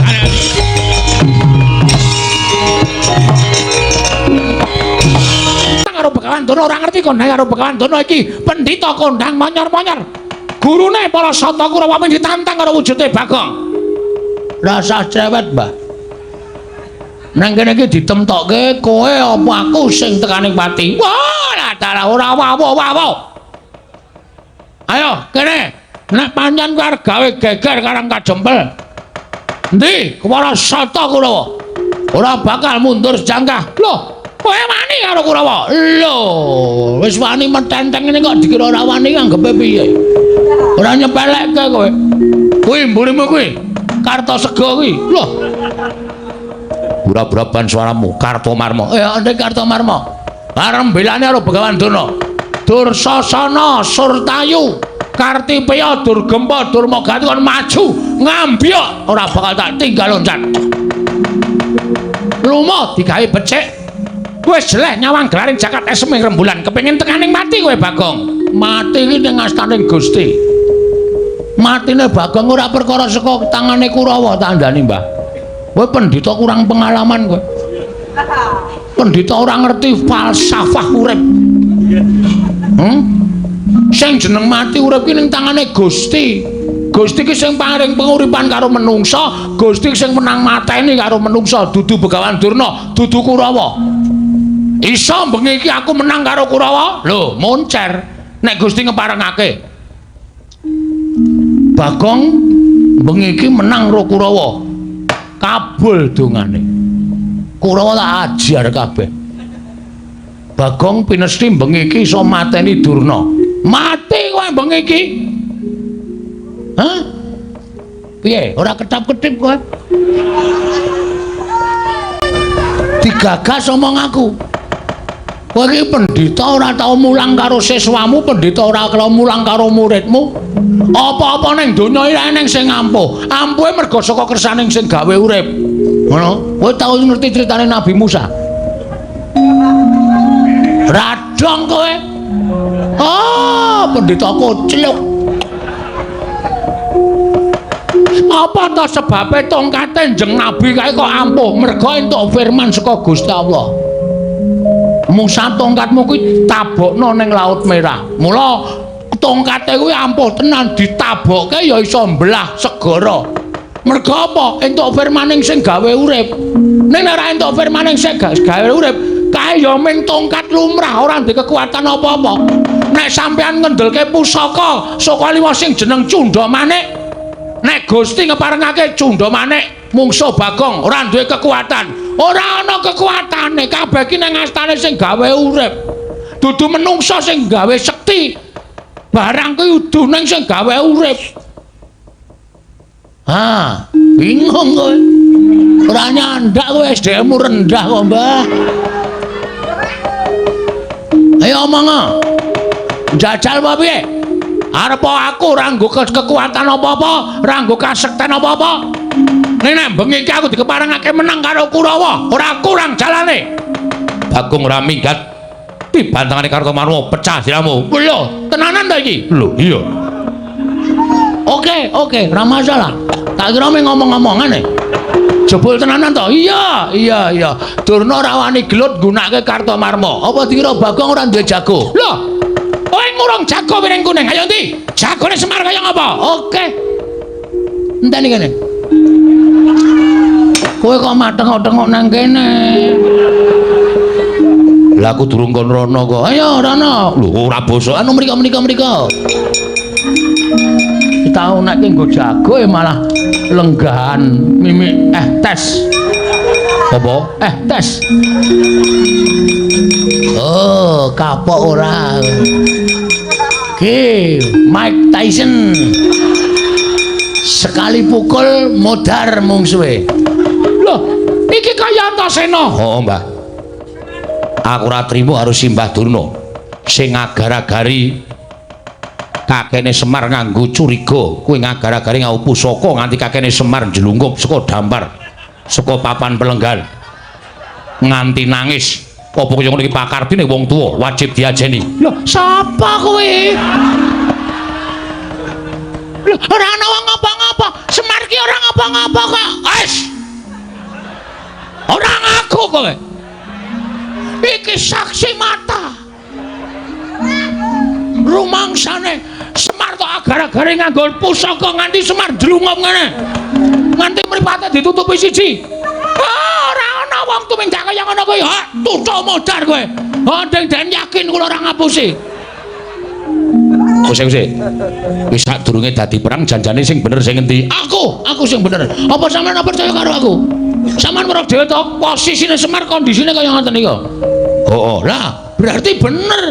Karo Begawan Durna ora ngerti kondang karo Begawan Durna iki pendhita kondang monyor-monyor. Gurune para Sata Kurawa men ditantang karo wujude Bagong. Rasah cewet, Mbah. Nang kene iki ditemtokke kowe apa aku sing tekaning pati. Wah, dalah ora wawo-wawo. Ayo, kene. Nek pancen kowe arep gawe geger karang kajempel. Endi para Sata Kurawa? Ora bakal mundur sejangkah. Loh, kowe wani karo Kurawa? Lho, wis wani metenteng ngene kok dikira ora wani anggepe piye? Ora nyepelekke kowe. Kuwi mburimu kuwi. Kartosega kuwi. Lho. Bura-buraban suaramu, Kartomarma. Ndek Kartomarma. Arep belane karo Begawan Durna. Dursasana Surtayu, Kartipeya Durgempa Durmagati kon maju ngambyok ora bakal tak tinggal loncat. Lumo digawe becik. Wis jeleh nyawang gelaring jagat esem ing rembulan kepengin tekaning mati kowe Bagong. Mati iki ning astaning Gusti. Matine Bagong ora perkara saka tangane Kurawa tandani, Mbah. Kowe pendhita kurang pengalaman kowe. Pendhita ora ngerti falsafah urip. Sing jeneng mati urip ki ning tangane Gusti. Gusti ki sing paring penguripan karo menungsa, Gusti sing menang mateni karo menungsa, dudu Begawan Durna, dudu Kurawa. Iso bengi iki aku menang karo Kurawa? Lho, moncer. Nek Gusti ngeparengake. Bagong bengi iki menang karo Kurawa. Kabul dongane. Kurawa tak ajar kabeh. Bagong pinesti bengi iki iso mateni Durna. Mati kowe bengi iki. Hah? Piye? Ora ketap-ketip kowe? Digagas omong aku. Kowe iki pendhita ora tau mulang karo siswamu, pendhita ora tau mulang karo muridmu. Apa-apa ning donya iki eneng sing ampuh. Ampuhe mergo saka kersaning sing gawe urip. Ngono. Kowe tau ngerti critane Nabi Musa? Radong kowe. Ah, pendhita kocluk. Apa ta sebabe tongkate Kanjeng Nabi kae kok ampuh? Mergo entuk firman saka Gusti Allah. Musa tongkatmu kuwi tabokno ning Laut Merah. Mula tongkate kuwi ampuh tenan ditabokke ya iso mbelah segara. Mergo apa? Entuk firmaning sing gawe urip. Ning nek ora entuk firmaning sing gawe urip, kae ya ming tongkat lumrah ora ndek kekuatan apa-apa. Nek sampean ngendelke pusaka saka liwa sing jeneng Cundha Manik, nek Gusti ngeparengake Cundha Manik mungsuh Bagong ora duwe kekuatan. Ora ana kekuatane, kabeh iki nang astane sing gawe urip. Dudu menungsa sing gawe sekti. Barang kuwi udu ning sing gawe urip. Ha, bingung kowe. Ora nyandak kowe, SDM-mu rendah kok, Mbah. Ayo omong. Jajal apa piye? Arep aku ora nggo kekuatan apa-apa, ora nggo kasekten apa-apa. Nek bengi iki aku dikeparengake menang karo Kurawa, ora kurang jalane. Bagong ora minggat. Dibantangane Kartomarma pecah siramu. Lho, tenanan ta iki? Lho, iya. Oke, oke, ora masalah. Tak kira mung ngomong-ngomongan e. Jebul tenanan to? Iya, iya, iya. Durna ora wani gelut nggunakake Kartomarma. Apa dikira Bagong ora duwe jago? Lho, kowe ngurung jago piring kuning. Ayo ndi? Jagone Semar kaya ngapa? Oke. Enteni kene. Kowe kok matengok-tengok nang kene. Lah aku durung kon rono kok. Ayo rono. Lho ora basa. Anu mriko mriko mriko. Tau nek ki nggo jago malah lenggahan mimik tes. Apa? Tes. Oh, kapok ora. Ki Mike Tyson. Sekali pukul modar mungsuhe. Loh, iki kaya Antasena. Heeh, Mbah. Aku ora trimo karo Simbah Durna sing agar-agari kakene Semar nganggo curiga, kuwi ngagar-agari nganggo pusaka nganti kakene Semar njlungkup saka dampar, saka papan pelenggan. Nganti nangis. Apa kaya ngono iki pakardine wong tuwa wajib diajeni. Loh, sapa kowe? Loh, ora ana wong ngapa-ngapa. Semar ki ora ngapa-ngapa kok. Wis. Ora ngaku kowe. Iki saksi mata. Rumangsane Semar tok agar-agare nganggo pusaka nganti Semar ndlungup ngene. Nganti mripate ditutupi siji. Ora ana wong tumindak kaya ngono kuwi. Ha, tutuk modar kowe. Ha, den yakin kula ora ngapusi. Wis wis. Wis sadurunge dadi perang janjane sing bener sing endi? Aku sing bener. Apa sampean percaya karo aku? Sampean weruh dhewe to posisine Semar kondisine kaya ngoten niku. Heeh. Lah, berarti bener.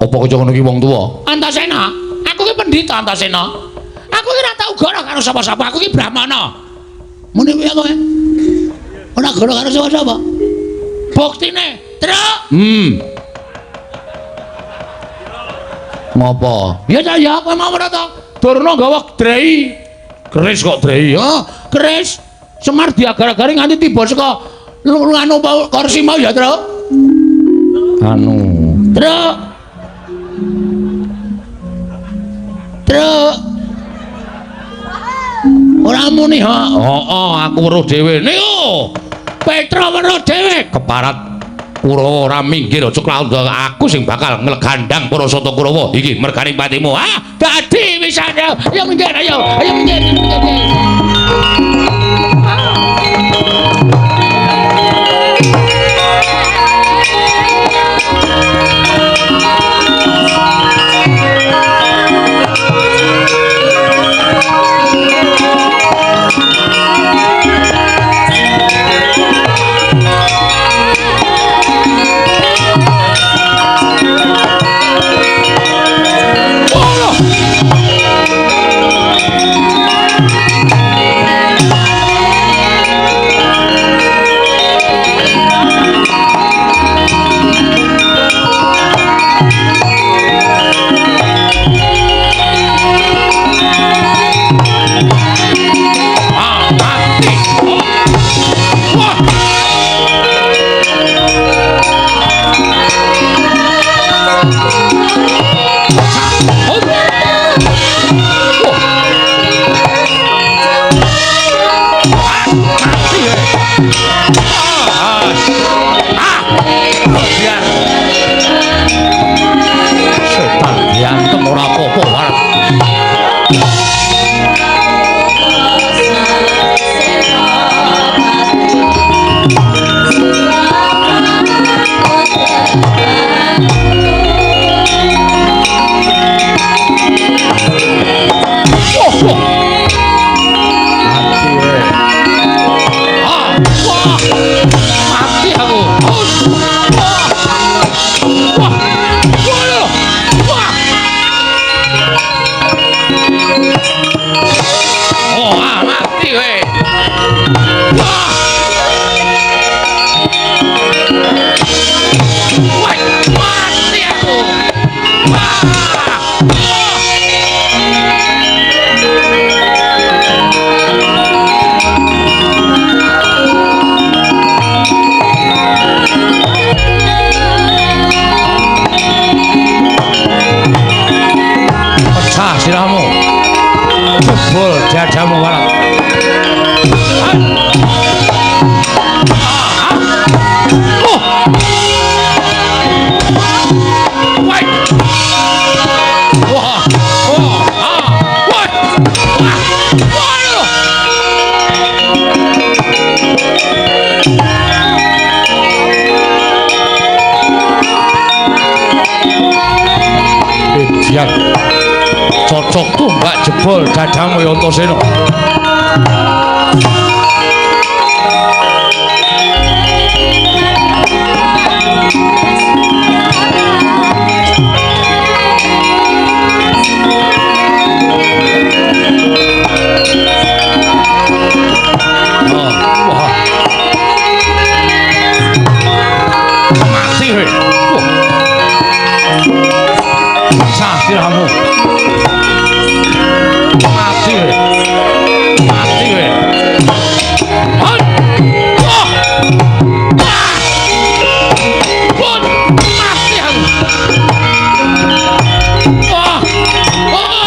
Apa kaya ngono ki wong tuwa? Antasena, aku ki pendhita Antasena. Aku ki ora tau goro karo sapa-sapa, aku ki brahmana. Muni piye kowe? Ora goro karo sapa-sapa. Buktine, Truk. Ngopo? Ya ta ya, kowe mau ora to? Durna nggawa drei. Keris kok drei, ha? Keris. Semar diagar-agari nganti tiba saka anu kursi mau ya, Truk. Anu, Truk. Truk. Ora muni ha. Heeh, aku weruh dhewe. Niku. Petra weruh dhewe keparat Kurawa ora minggir aja klaundha aku sing bakal nglegandang para sata Kurawa iki mergane patimu. Ah, dadi wis ayo minggir ayo. Ayo minggir. Sirahmu jebol dadamu warak. Dumadian. Cocok tombak jebol dadamu ya Antasena. Oh, wah. Mati kowe. Sah siramu. Mati kowe. Mati kowe. Wah. Wah. Wah. Mati aku. Wah. Wah.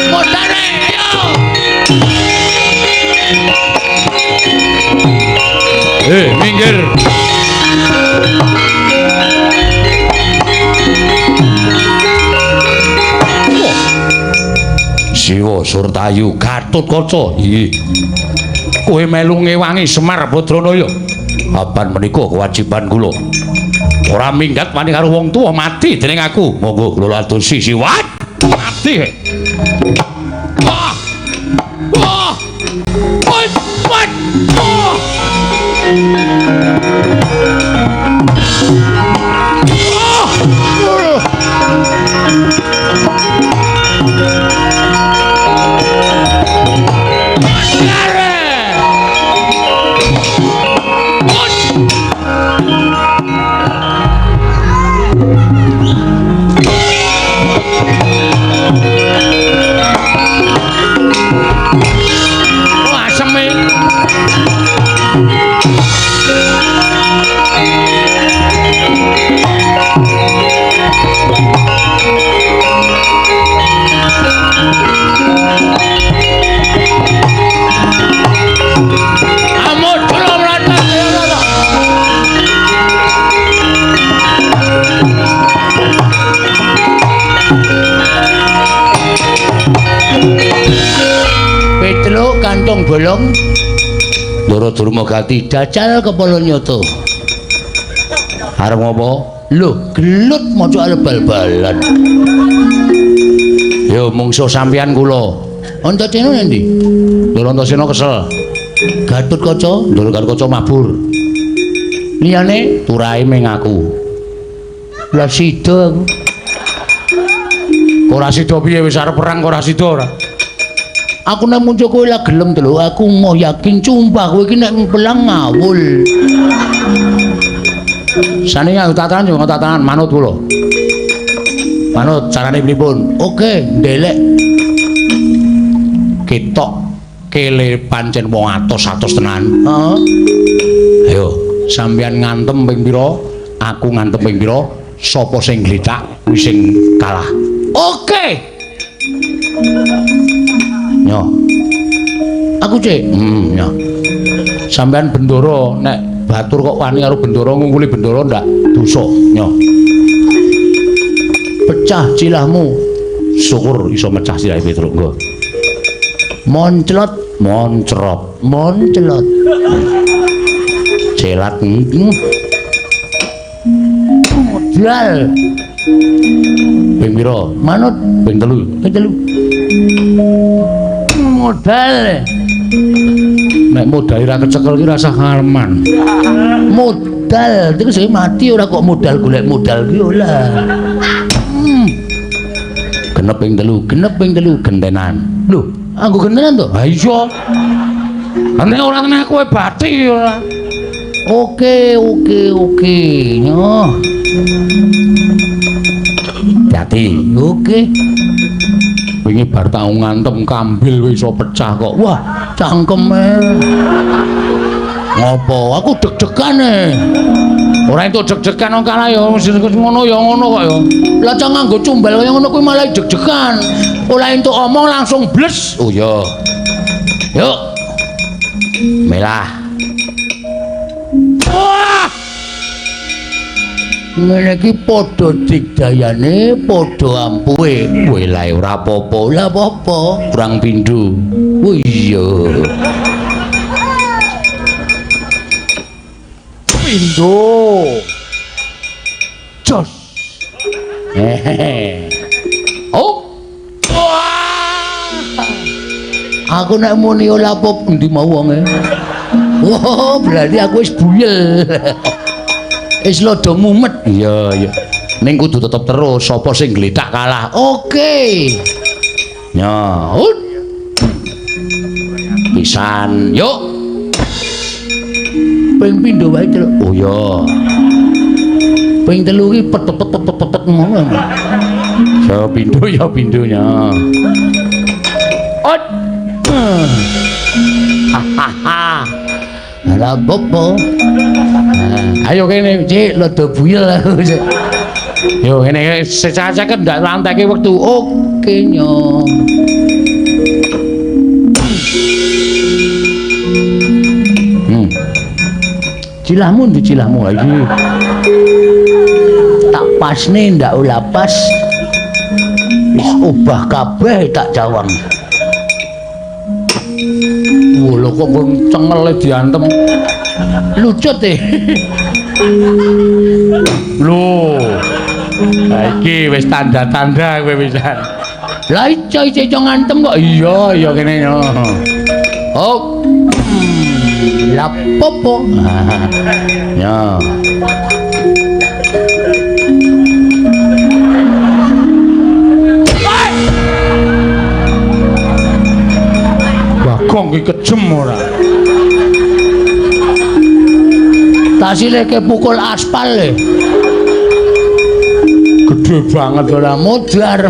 Motare, ayo. Minggir. Siwa Surtayu Gatotkaca. Nggih. Kowe melu ngewangi Semar Badranaya. Apan menika kewajiban kula. Ora minggat wani karo wong tuwa mati dening aku. Monggo kula adosi Siwa. Mati. Wah. Wah. Wah. Wah. Wah. Petruk kantong bolong Ndara Durmagati jajal kepala nyoto. Arep ngopo? Lho, gelut maca arep bal-balan. Yo mungsuh sampeyan kula. Antasena endi? Ndara Antasena kesel. Gatotkaca, Ndara Gatotkaca mabur. Liyane turahe ming aku. Lah sida aku. Ora sida piye wis arep perang ora sida ora. Aku nek muncul kowe lah gelem to lho, aku mau yakin sumpah kowe iki nek pelang ngawul. Sane nganggo tatanan yo tatanan manut kula. Manut carane pripun? Oke, ndelek. Ketok kele pancen wong atos-atos tenan. Heeh. Ayo, sampeyan ngantem ping pira? Aku ngantem ping pira? Sapa sing gletak kuwi sing kalah. Oke. Nyo. Aku cek. Nyo. Sampeyan bendoro nek batur kok wani karo bendoro ngungkuli bendoro ndak dosa. Nyo. Pecah cilahmu. Syukur iso mecah silahe Petruk nggo. Monclot, moncrot, monclot. Celat. Modal. Ping pira? Manut ping 3. Ping 3. Modal. Nek modal ora kecekel ki rasah ngareman. Modal iku sing mati ora kok modal golek modal ki ora. Genep ping 3, genep ping 3 gentenan. Lho, anggo gentenan to? Ha iya. Nek ora kena kowe bathi ora. Oke, oke, oke. Nyoh. Hati. Oke. Wingi bar tau ngantem kambil wis iso pecah kok. Wah, cangkeme. Ngopo? Aku deg-degan e. Ora entuk deg-degan wong kalah ya ngono ya ngono kok ya. Lah cah nganggo cumbal kaya ngono kuwi malah deg-degan. Ora entuk omong langsung bles. Oh iya. Yuk. Melah. Wah! Ngene iki padha digdayane, padha ampuhe. Kowe lae ora apa-apa. Lah apa-apa? Kurang pindho. Oh iya. Pindho. Jos. Hehehe. Oh. Wah. Aku nek muni ora apa endi mau wonge. Oh, berarti aku wis buyel. Wis lodo mumet. Iya, iya. Ning kudu tetep terus, sapa sing gletak kalah. Oke. Ya, ut. Pisan, yuk. Ping pindho wae, Truk. Oh iya. Ping telu iki pet pet pet pet pet ngono. Ya pindho ya pindhonya. Ut. Hahaha. Lah opo? Ayo kene, Cik, rada buyel aku, Cik. Yo ngene secacak ndak lanteke wektu. Oke, nyo. Cilahmu ndi cilahmu iki? Tak pasne ndak ora pas. Wis obah kabeh tak cawang. Wah, lho kok cengele diantem. Lucut e. Lho. Ha iki wis tanda-tanda kowe pisan. Lah iso iso ngantem kok. Iya, iya kene yo. Oh. Lah popo. Ya. Bagong ki kejem ora. Tasileke pukul aspal le. Gede banget ora modar.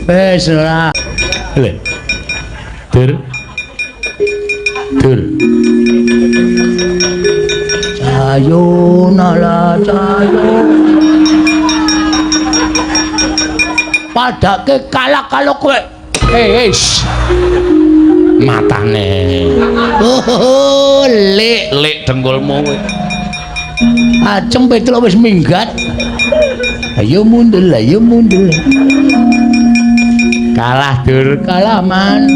Wis ora. Lho. Dur. Dur. Cayo nala cayo. Padake kalah kalau kowe. Eh, matane. Oh, lek lek dengkulmu kowe. Acem Petruk wis minggat. Ayo mundur, ayo mundur. Kalah dur, kalah man.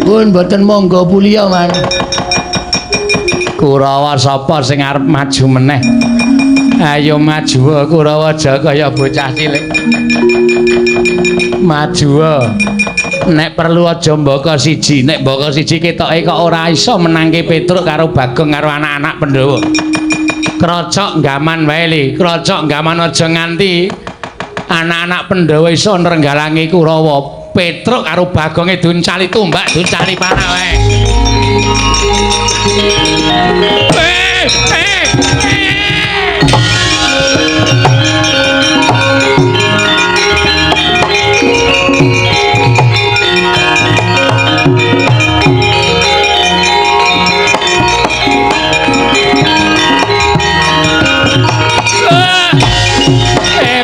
Pun mboten monggo puliya man. Kurawa sapa sing arep maju meneh? Ayo maju Kurawa aja kaya bocah cilik. Maju. Nek perlu aja mbaka siji, nek mbaka siji ketoke kok ora iso menangke Petruk karo Bagong karo anak-anak Pandhawa. Krocok gaman wae li, krocok gaman aja nganti anak-anak Pandhawa iso nrenggalangi Kurawa. Petruk karo Bagonge duncali tumbak, duncali panah wae.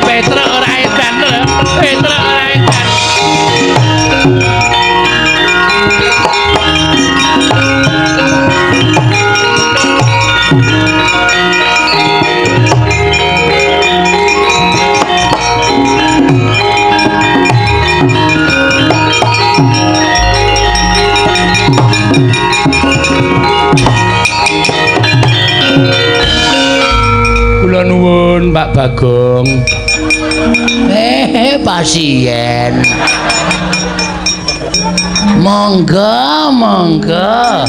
Petruk ora edan lho. Petruk ora edan. Kula nuwun Pak Bagong. Pasien. Monggo, monggo.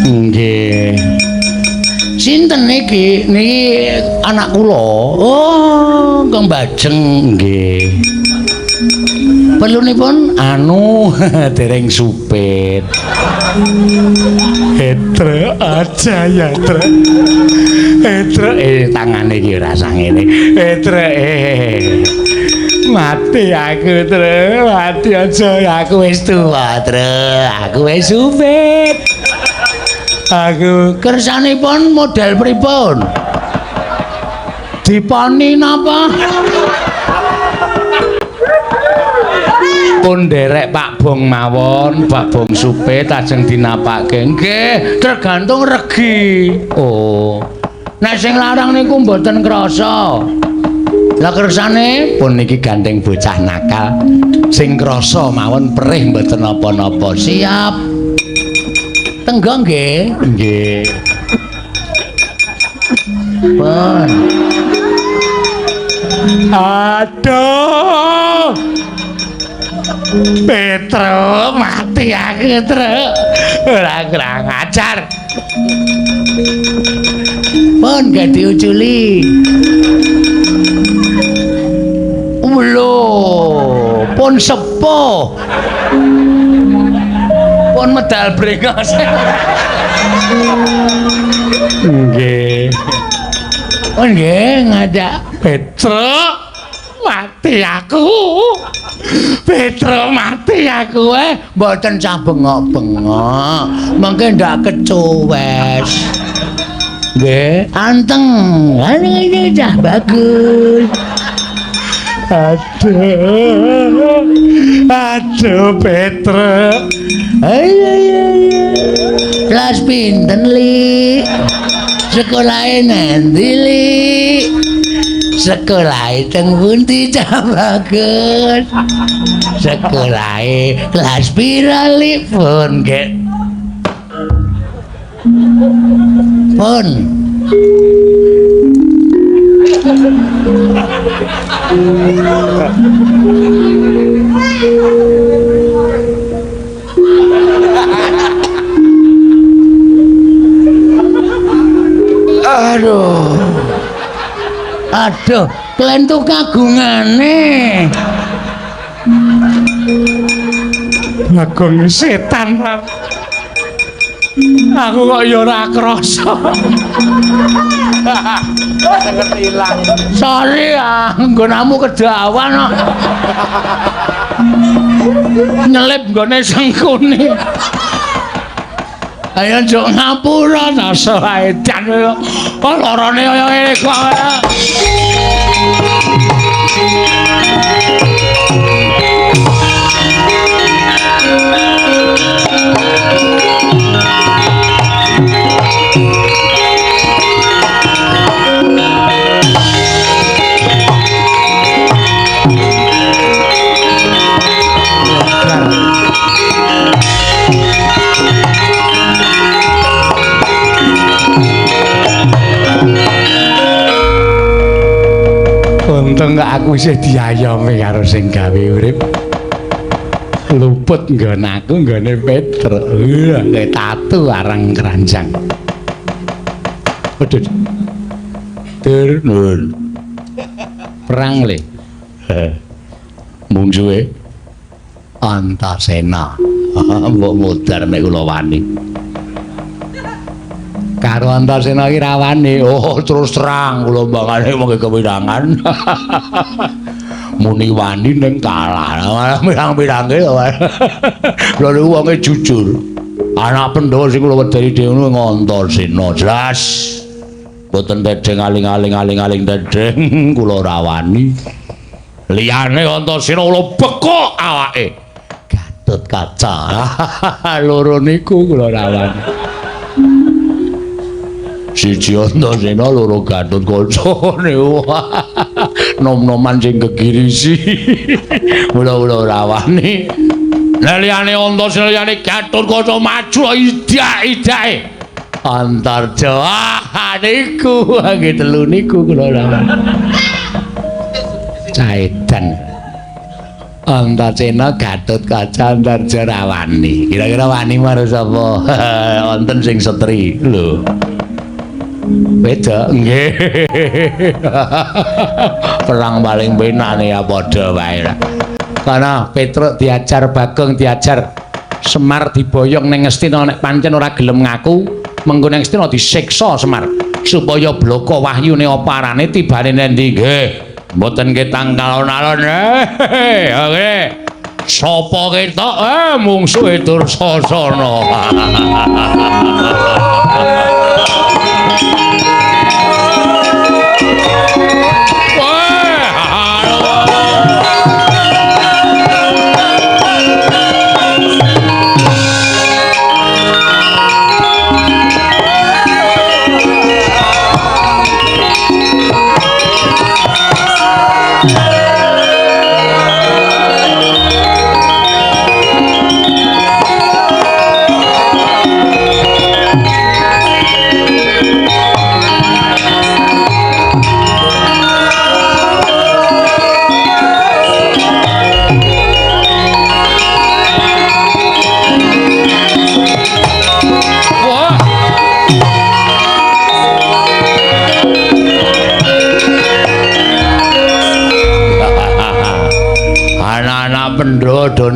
Nggih. Sinten niki? Niki anak kula. Oh, Kang Bajeng nggih. Perlunipun anu dereng supit. Etre aja ya, Tre. Etre tangane iki ora sangene. Etre mati aku, Tre. Mati aja aku wis tuwa, Tre. Aku wis supit. Aku kersanipun model pripun? Diponi napa? Pun nderek Pak Bong mawon, Pak Bong supit ajeng dinapake. Nggih, tergantung regi. Oh. Nek sing larang niku mboten krasa. Lah kersane pun niki gandeng bocah nakal. Sing krasa mawon perih mboten napa-napa. Siap. Tenggo nggih. Nggih. Pun. Aduh. Petro mati aku, Tru. Ora kurang ajar. Pun gak diuculi. Lho, pun sepuh. Pun medal brengos. Nggih. Pun nggih ngajak Petro mati aku. Petro mati aku mboten cah bengok-bengok. Mengke ndak kecuwes. Nggih, anteng. Ini cah bagus. Aduh. Aduh Petro. Ayo ayo. Kelas pinten, Li? Sekolahe nanti, Li? Sekolahe teng pundi cah bagus? Sekolahe kelas pira, Li? Pun nggih. Pun. Aduh. Aduh, klentu kagungane. Bagong setan. Aku kok ya ora krasa. Ngerti ilang. Sorry ah, nggonamu kedawan kok. Nyelip nggone sengkune. Ayo njuk ngapura ta edan kok lorone kaya ngene kok. Untung kok aku isih diayomi karo sing gawe urip. Luput nggon aku nggone Petro. Kayak tatu arang keranjang. Waduh. Tur nun. Perang le. Mungsuhe Antasena. Mbok modar nek kula wani. Karo Antasena iki ra wani. Oh, terus terang kula mbangane mung kewirangan. Muni wani ning kalah. Pirang-pirangke to. Lha niku wonge jujur. Anak Pandhawa sing kula wedeni dhewe Antasena. Jelas. Mboten tedheng aling-aling aling-aling tedheng kula ora wani. Liyane Antasena kula bekok awake. Gatotkaca. Loro niku kula ora wani. Siji Antasena loro Gatotkaca niku. Nom-noman sing gegirisi. Mula-mula ora wani. Lah liyane Antasena liyane Gatotkaca maju idak-idake. Antarja. Ah niku nggih telu niku kula ora wani. Caedan. Antasena Gatotkaca Antarja ra wani. Kira-kira wani marang sapa? Wonten sing setri lho. Beda nggih. Perang paling penane ya padha wae. Karena Petruk diajar Bagong diajar Semar diboyong ning Ngastina nek pancen ora gelem ngaku, mengko ning Ngastina disiksa Semar supaya bloko wahyune apa arane tibane nendi nggih. Mboten ketang alon-alon. Oke. Sapa ketok mungsuhe Dursasana.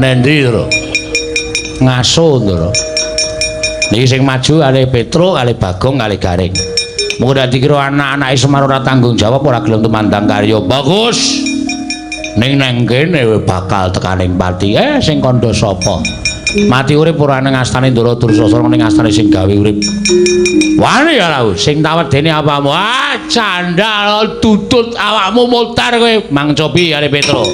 Nendi, Ndara? Ngaso, Ndara. Niki sing maju kalih Petruk, kalih Bagong, kalih Gareng. Mung ora dikira anak-anake Semar ora tanggung jawab, ora gelem tumandang karya. Bagus. Ning nang kene bakal tekaning pati. Sing kandha sapa? Mati urip ora ning astane Ndara Dursasana, ning astane sing gawe urip. Wani ya lau, sing tawedene apamu? Ah, candal tutut awakmu mutar kowe. Mang Cobi karo Petro.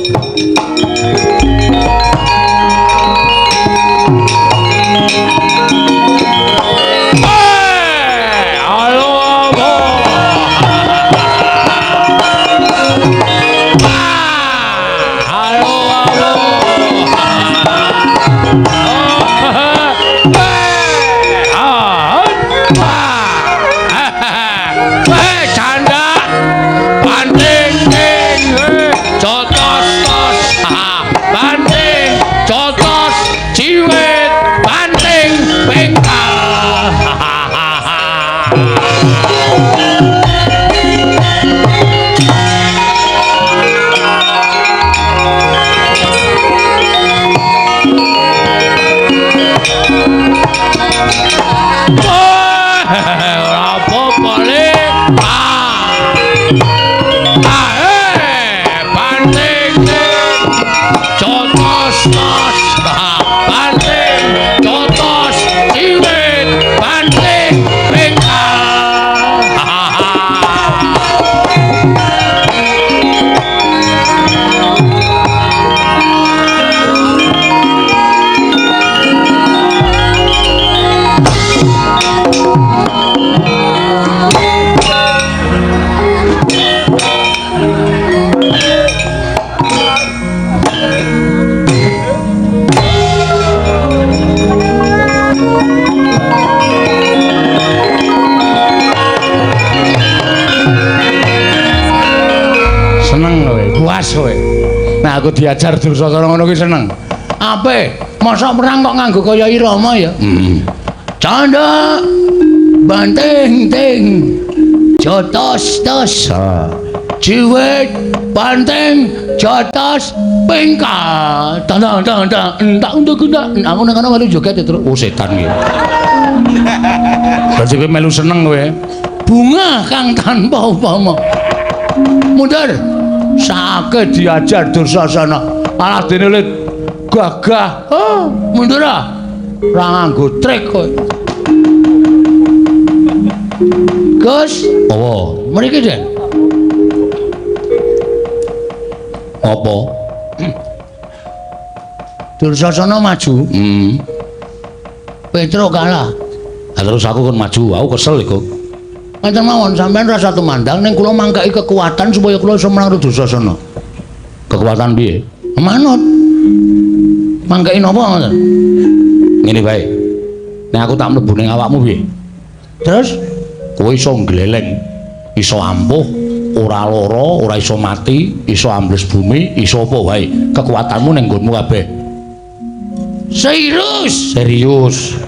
Nah aku diajar Dursasana ngono kuwi seneng. Ape? Mosok perang kok nganggo kaya irama ya? Canda banting ting jotos tos. Jiwit banting jotos pingkal. Tang tang tang entak untuk entak. Aku nang kono melu joget ya, Truk. Oh setan iki. Berarti kowe melu seneng kowe. Bunga kang tanpa upama. Mundur. Sakit diajar Dursasana. Alah dene le gagah. Oh, mundur ah. Ora nganggo trik kowe. Gus, apa? Mriki, Den. Apa? Dursasana maju. Petruk kalah. Lah terus aku kon maju, aku kesel iku. Ngaten mawon sampean rasa tumandang ning kula mangkaki kekuatan supaya kula iso menang Dursasana. Kekuatan piye? Manut. Mangkaki napa ngoten? Ngene wae. Nek aku tak mlebu ning awakmu piye? Terus kowe iso ngleleng, iso ampuh, ora lara, ora iso mati, iso ambles bumi, iso apa wae. Kekuatanmu ning nggonmu kabeh. Serius, serius.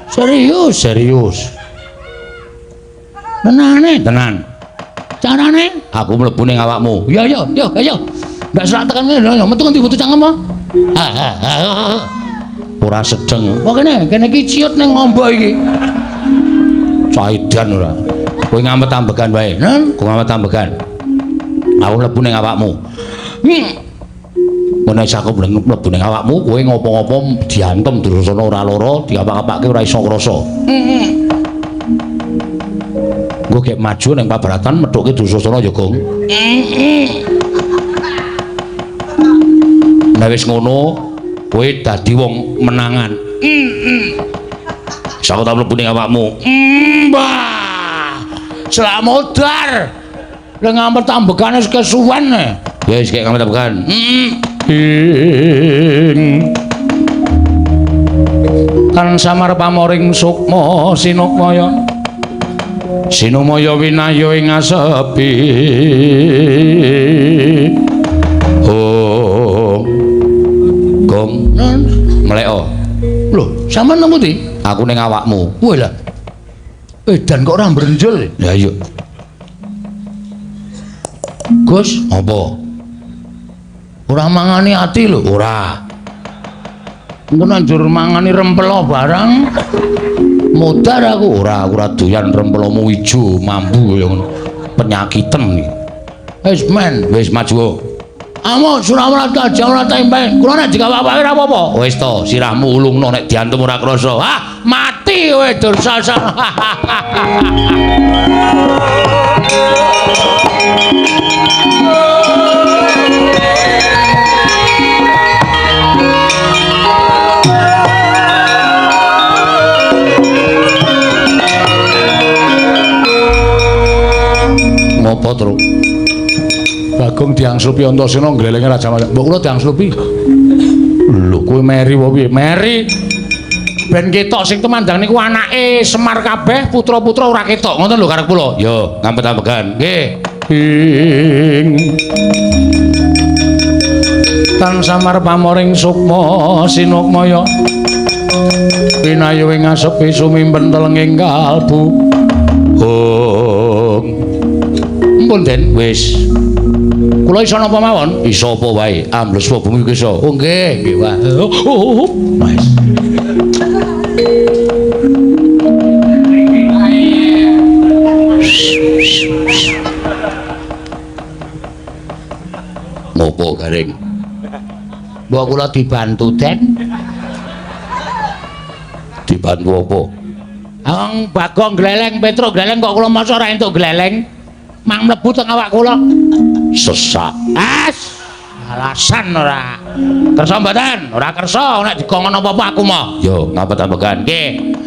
Serius, serius. Tenane, tenan. Carane aku mlebu ning awakmu. Ya ya, yo ayo. Ndak selak tekan ngene lho, metu ngendi butuh cangkem apa? Ora sedeng. Apa kene? Kene iki ciut ning ngombo iki. Caidan ora. Kowe ngamet ambegan wae. Nen, kowe ngamet ambegan. Aku mlebu ning awakmu. Menawa aku mlebu ning awakmu, kowe ngopo-ngopo diantem Dursasana ora lara, diapak-apake ora iso ngrasa. Engko gek maju ning pabaratan methuke Dursasana ya, Gong. Nek wis ngono, kowe dadi wong menangan. Iso tak mlebu ning awakmu. Mbah. Selak modar. Lha ngamet ambekane wis kesuwen. Ya wis gek ngamet ambekan. Ing tan samar pamoring sukma sinukmaya. Sinumaya winaya ing asepi. Oh. Gong, mleko. Lho, sampean nang pundi? Aku ning awakmu. Wah lah. Edan kok ora mbrenjul. Lah iya. Gus, apa? Ora mangani ati lho. Ora. Engko njur mangani rempelo barang. Modar aku ora, aku ora doyan rempelomu ijo mambu kaya ngono. Penyakiten iki. Wis men, wis maju. Amo Surawrata Jawrata impen. Kula nek dikawak-awake ora apa-apa. Wis to, sirahmu ulungno nek diantem ora krasa. Ah, mati kowe Dursasana. Ngopo, Truk? Bagong diangslupi Antasena nglelenge Raja Mas. Mbok kula diangslupi. Lho, kowe meri apa piye? Meri. Ben ketok sing tumandang niku anake Semar kabeh, putra-putra ora ketok. Ngoten lho karep kula. Yo, ngampet-ambegan. Nggih. Ing tan samar pamoring sukma sinukmaya. Pinayu ing asepi sumimpen telenging kalbu. Hong. Ampun Den, wis. Kula iso napa mawon? Iso apa wae? Ambles bumi ku iso. Oh nggih, nggih wae. Oh, wis. Ngopo garing? Mbok kula dibantu, Den. Dibantu apa? Ang Bagong gleleng, Petruk gleleng kok kula masa ora entuk gleleng. Mang mlebu teng awak kula. Sesak. As. Alasan ora. Kersa mboten? Ora kersa nek dikongkon apa-apa aku mah. Yo, ngapet-ambekan. Nggih.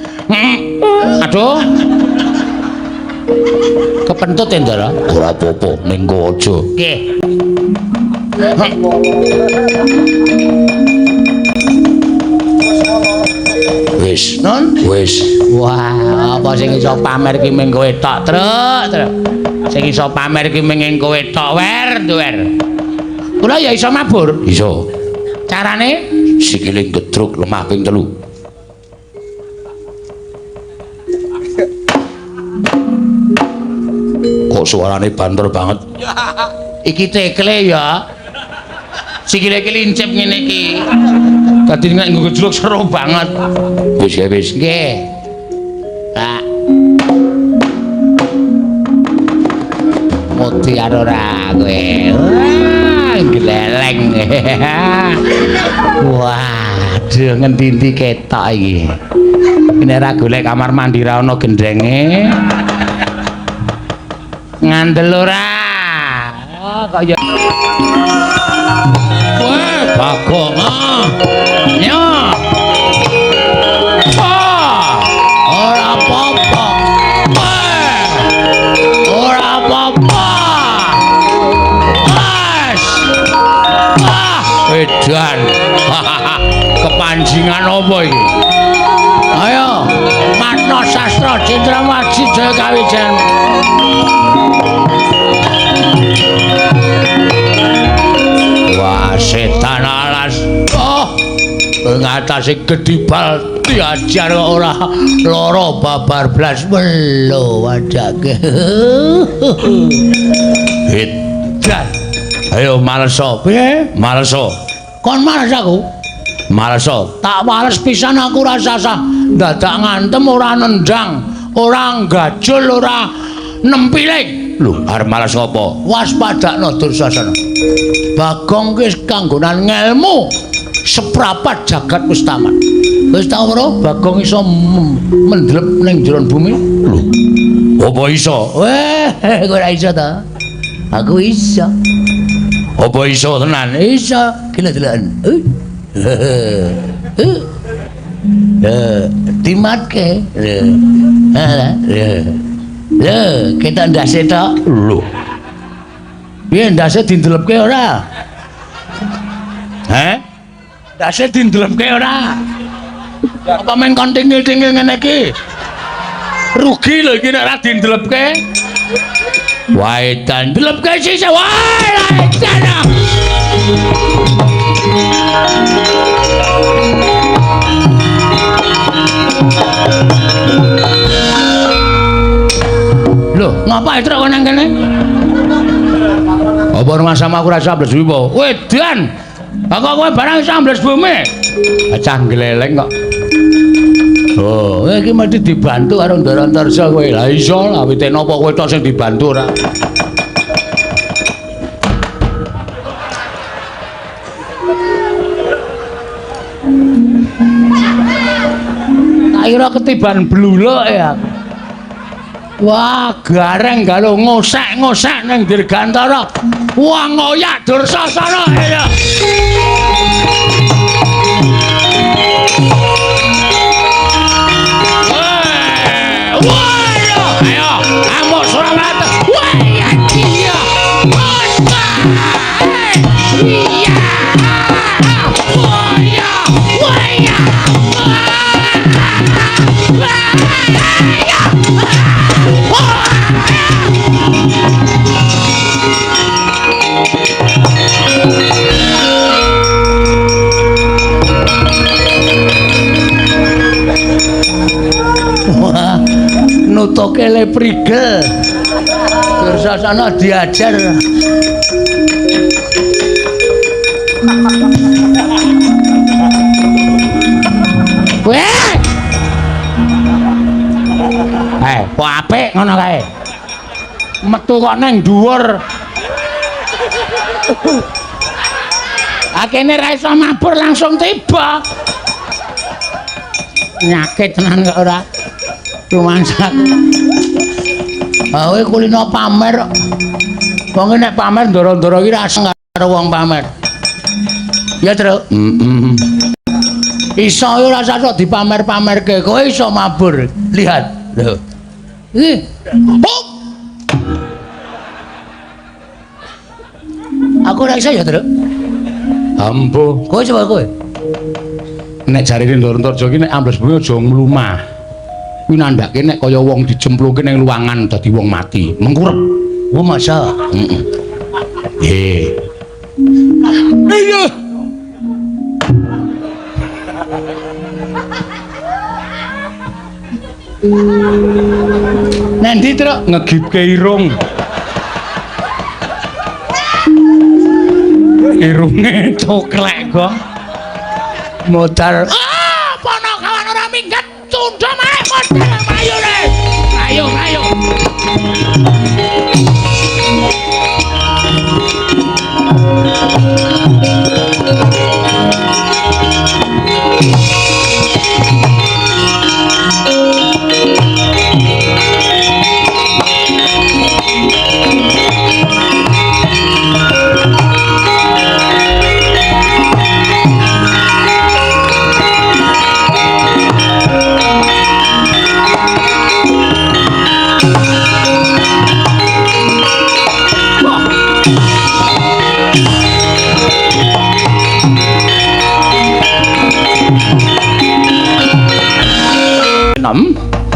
Aduh. Kepentut ya, Ndara? Ora apa-apa, ning kowe aja. Nggih. Wis, non? Wis. Wah, apa sing iso pamer ki ming kowe tok, Truk, Truk. Sing iso pamer ki ming kowe tok, wer, wer. Kula ya iso mabur. Iso. Carane sikile gedruk lemah ping 3. Kok suarane banter banget. Iki tekle ya. Sikile iki lincip ngene iki. Dadi nek nggo gejruk seru banget. Wis ya wis. Nggih. Pak. Mutiar ora kowe. Wah, gleleng. Waduh, ngendi-endi ketok iki. Nek ora golek kamar mandi ra ono gendenge. Ngandel ora. Oh, kok ya. Wah, Bagong. Ah. Yo. Ah. Ora apa-apa. Ora apa-apa. As. Ah, edan. Kepanjingan apa iki? Ayo, Matno Sastra Jenderal Wajib Jaya Kawijan. Wah, setan alas. Oh, ing atase gedhi bal diajar kok ora lara babar blas melo wadake. Edan. Ayo maleso. Piye? Maleso. Kon males aku? Maleso. Tak males pisan aku ora sasah. Dadak ngantem ora nendang, ora gajul, ora nempiling. Lho, arep males ngopo? Waspadakno Dursasana. Bagong ki wis kanggonan ngelmu seprapat jagat wis tamat. Wis tau ora Bagong iso mendlep ning jero bumi? Lho, apa iso? Weh, kowe ora iso ta? Aku iso. Apa iso tenan? Iso. Ki lho deloken. Dimatke. Lho, ketok ndase tok. Lho. Piye ndase dindelepke ora? Heh? Ndase dindelepke ora? Apa men kon tingil-tingil ngene iki? Rugi lho iki nek ora dindelepke. Wae dan ndelepke sisa. Wae edan. Lho, ngapa truk nang kene? Apa rumah sama aku rasa ambles bumi apa? Wedan. Kok kowe barang iso ambles bumi? Cah gleleng kok. Oh, iki mesti dibantu karo Ndara Antarja kowe. Lah iso lah wite napa kowe tok sing dibantu ora. Tak kira ketiban bluluk ya. Wah, gareng galo ngosek-ngosek ning Dirgantara. Wah, ngoyak Dursasana ya. Wah, ayo, amuk Surawata. Wah, iya. Wah, iya. Wah, iya. Wah, iya. Wah, nutuke le prigel. Dursasana diajar. Weh. Kok apik ngono kae. Metu kok nang dhuwur. Akene ra iso mabur langsung tiba. Nyakit tenan kok ora. Rumangsa. Ah kowe kulino pamer kok. Wong nek pamer ndoro-ndoro iki ra seneng karo wong pamer. Ya, Truk. Heeh. Iso ora usah sok dipamer-pamerke, kowe iso mabur. Lihat. Lho. Ih. Oh. Aku ora iso ya, Truk. Ampuh. Kowe coba kowe. Nek jarene Ndara Antarja iki nek ambles bumi aja mlumah. Kuwi nandhake nek kaya wong dijemplungke ning luwangan dadi wong mati, mengkurep. Oh, masa? Heeh. Nggih. Iya. Nanti Truk ngegipke irung. Irunge coklek kok. Modal. Ah, Panakawan ora minggat, tunda mae modal mayune. Ayo, ayo.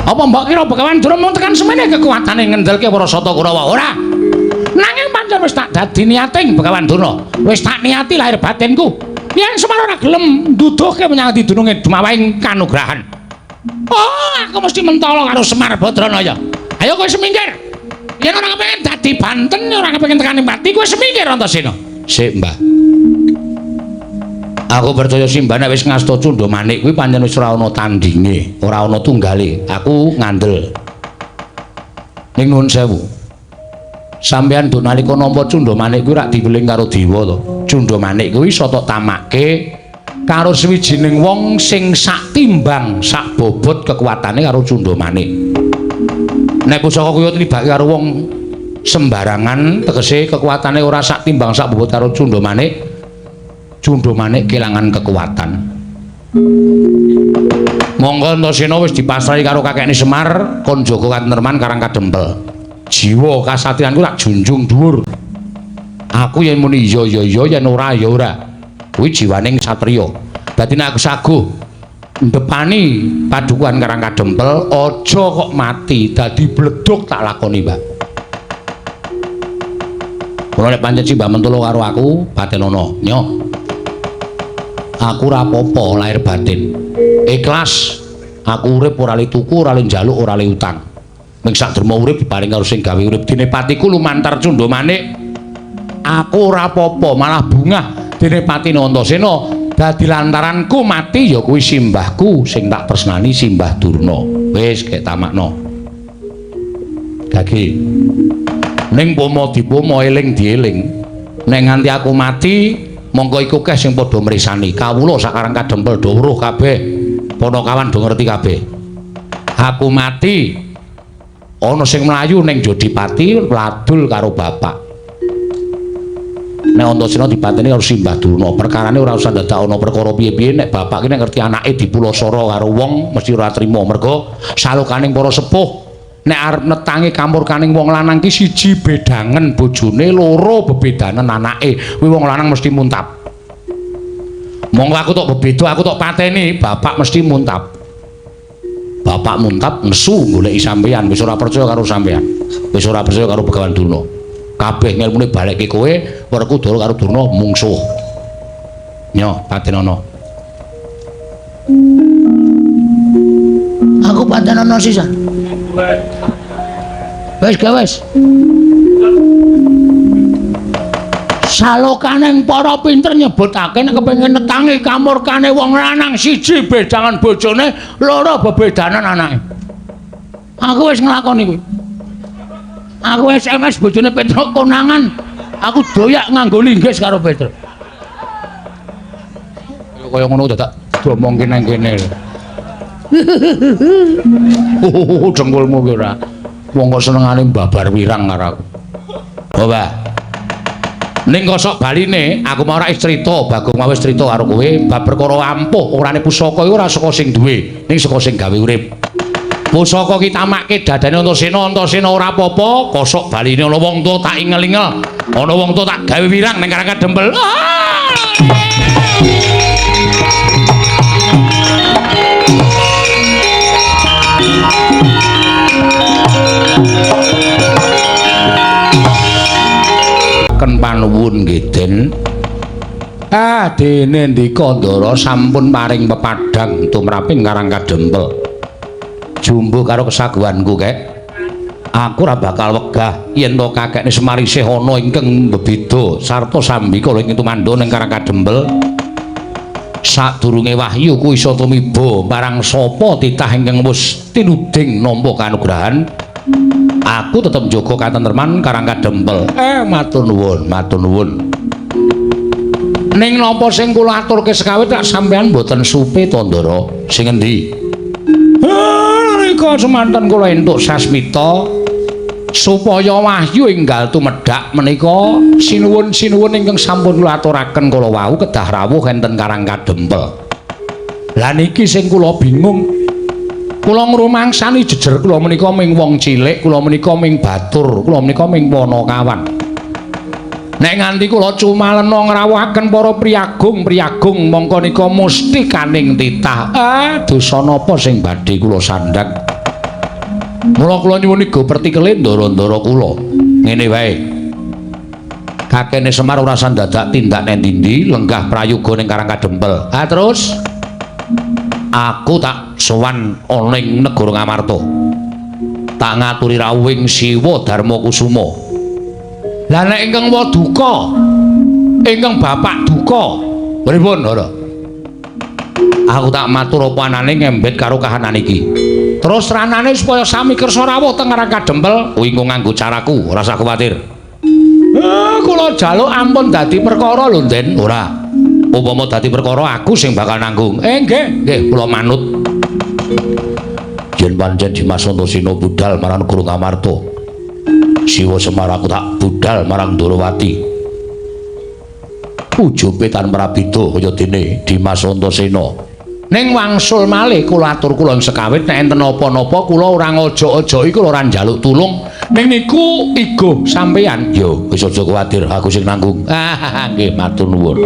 Apa mbok kira Begawan Durna mung tekan semene kekuatane ngendelke para Sata Kurawa? Ora. Nanging pancen wis tak dadi niating Begawan Durna. Wis tak niati lahir batinku. Yen Semar ora gelem nduduhke menyang dununge dumawaing kanugrahan. Oh, aku mesti mentolo karo Semar Badranaya. Ayo kowe semingkir. Yen ora kepengin dadi banten, ora kepengin tekani pati, kowe semingkir Antasena. Sik, Mbah. Aku percaya Simbah nek wis ngasta Cundha Manik kuwi pancen wis ora ana tandinge, ora ana tunggale. Aku ngandel. Ning nuwun sewu. Sampeyan nduk nalika nampa Cundha Manik kuwi rak diweling karo dewa to. Cundha Manik kuwi iso tok tamake karo sawijining wong sing sak timbang, sak bobot kekuatane karo Cundha Manik. Nek pusaka kuwi tibake karo wong sembarangan, tegese kekuatane ora sak timbang sak bobot karo Cundha Manik. Cundha Manik kelangan kekuatan. Monggo Antasena wis dipasrahi karo kakekne Semar kon jaga katentreman Karang Kadempel. Jiwa kasatriyanku tak junjung dhuwur. Aku yen muni iya ya iya, yen ora ya ora. Kuwi jiwaning satriya. Dadi nek aku saguh ndepani padukuhan Karang Kadempel, aja kok mati, dadi bledug tak lakoni, Mbah. Kula nek pancen Simbah mentolo karo aku, batenono. Nyo. Aku ora apa-apa lahir batin. Ikhlas. Aku urip ora le tuku, ora le njaluk, ora le utang. Ming sak derma urip diparing karo sing gawe urip. Dene patiku lumantar Cundha Manik. Aku ora apa-apa, malah bungah dene patine Antasena Dadi lantaranku mati ya kuwi simbahku sing tak tresnani Simbah Durna. Wis gek tamakno. Gage. Ning pomo dipomo eling dieling. Nek nganti aku mati mongko iku keh sing padha mrisani. Kawula sakarang kadempel do weruh kabeh. Panakawan do ngerti kabeh. Aku mati ana sing mlayu ning Jodipati ladul karo bapak. Nek Antasena dipateni karo Simbah Durna, perkarane ora usah dadak ana perkara piye-piye. Nek bapak ki nek ngerti anake dipulasara karo wong mesti ora trima, mergo salokaning para sepuh nek arep netangi kamurkaning wong lanang ki siji bedangen bojone, loro bebedanen anake, kuwi wong lanang mesti muntap. Monggo aku tok bebeda, aku tok pateni, bapak mesti muntap. Bapak muntap nesu goleki sampeyan, wis ora percaya karo sampeyan. Wis ora percaya karo Begawan Durna. Kabeh ngelmune balekke kowe, Werkudara karo Durna mungsuh. Nyo, patenono. Aku patenono sisan. Wis ga wis. Salokaning para pinter nyebutake nek kepengin netangi kamurkane wong lanang siji bedangan bojone, loro bebedanan anake. Aku wis nglakoni kuwi. Aku SMS bojone Petruk konangan. Aku doyak nganggo linggis karo Petruk. Kaya ngono dadak diomongke nang kene. Dengkulmu ki ora. Wong kok senengane babar wirang karo aku. Oh, Mbah. Ning kosok baline aku mau ora wis crita, Bagong mau wis crita karo kowe bab perkara ampuh orane pusaka iku ora saka sing duwe, ning saka sing gawe urip. Pusaka ki tamake dadane Antasena, Antasena ora apa-apa, kosok baline ana wong tuwa tak ingel-ingel, ana wong tuwa tak gawe wirang ning Karang Kadempel. Ken panuwun nggih Den. Ah dene ndika Ndara sampun paring pepadhang tumraping Karang Kadempel. Jumbuh karo kesaguhanku kek. Aku ora bakal wegah yen to kakekne Semar isih ana ingkang bebeda sarta sambikala ing tumandha ning Karang Kadempel. Sadurunge wahyu ku iso tumiba marang sapa titah ingkang wis tinuding nampa kanugrahan. Aku tetep njaga katentreman Karang Kadempel. Matur nuwun, matur nuwun. Ning napa sing kula aturke sekawit tak sampean mboten supe to, Ndara? Sing endi? Rika semanten kula entuk sasmita supaya wahyu enggal tumedhak menika sinuwun-sinuwun ingkang sampun kula aturaken kala wau kedah rawuh enten Karang Kadempel. Lah niki sing kula bingung. Kula ngrumangsani jejer kula menika ming wong cilik, kula menika ming batur, kula menika ming panakawan. Nek nganti kula cumalena ngrawuhaken para priyagung-priyagung mongko nika musti kaning titah. Dosa napa sing badhe kula sandhang? Mula kula nyuwun iga pertikele ndara-ndara kula. Ngene wae. Kakene Semar ora sandadak tindak nang ndi-ndi, lenggah prayoga ning Karang Kadempel. Ah terus aku tak sowan ana ing negara Ngamarta. Tak ngaturi rawuhing Siwa Darma Kusuma. Lah nek ingkang waduka, ingkang bapak duka, pripun ora? Aku tak matur apa anane ngembet karo kahanan iki. Terus ranane supaya sami kersa rawuh teng Karang Kadempel, kuwi engko nganggo caraku, ora usah kuwatir. Kula jaluk ampun dadi perkara lho, Den. Ora. Upama dadi perkara aku sing bakal nanggung. Nggih, nggih kula manut. Yen pancen Dimas Antasena budal marang negara Ngamarta, Siwa Semar aku tak budal marang Ndorowati. Ujube tan prabida kaya dene Dimas Antasena. Ning wangsul malih kula atur kula sekawit nek enten napa-napa kula ora ngojok-ojoki, kula ora njaluk tulung. Ning niku igo sampeyan. Yo wis aja kuwatir, aku sing nanggung. Nggih matur nuwun.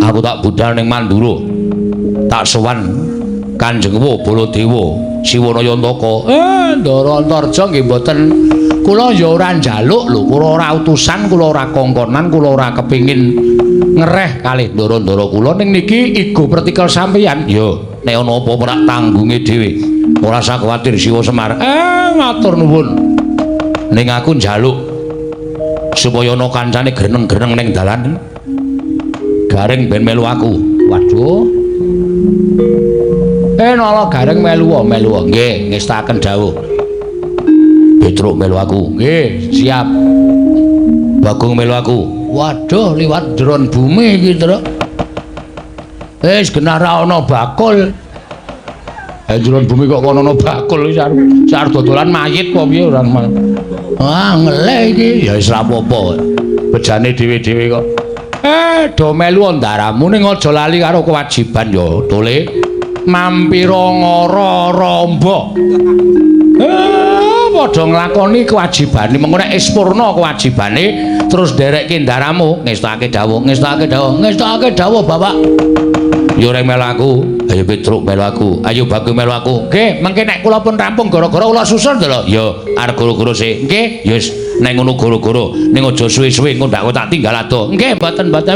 Aku tak budal ning Mandura. Tak sowan Kanjeng Baladewa Siwana Yantaka. Ndara Antarja nggih mboten. Kula ya ora njaluk lho, kula ora utusan, kula ora kongkonan, kula ora kepingin ngereh kalih ndara-ndara kula. Ning niki igo pertikel sampeyan. Yo, nek ana apa-apa rak tanggunge dhewe. Ora usah kuwatir Siwa Semar. Matur nuwun. Ning aku njaluk supaya ana kancane greneng-greneng ning dalan. Gareng ben melu aku. Waduh. Nala Gareng melu melu. Nggih, ngestaken dawuh. Petruk melu aku. Nggih, siap. Bagong melu aku. Waduh, liwat drone bumi iki, Truk. Wis genah ra ana bakul. Drone bumi kok kono ana bakul iki arep dodolan mayit apa piye ora. Ah, ngelih iki. Ya wis ra apa-apa. Bejane dhewe-dhewe kok. Do melu ndaramu ning aja lali karo kewajiban ya, Tole. Mampira ngara ramba. Padha nglakoni kewajibane, mengko nek wis purna kewajibane terus nderekke ndaramu, ngestake dawuh, ngestake dawuh, ngestake dawuh Bapak. Yo reng melu aku, ayo Petruk melu aku, ayo Bagong melu aku. Nggih, mengke nek kula pun rampung gara-gara kula susul lho. Ya, arep goro-goro sik. Nggih, ya wis nek ngono goro-goro, ning aja suwe-suwe engko ndak tak tinggal adoh. Nggih, mboten-mboten.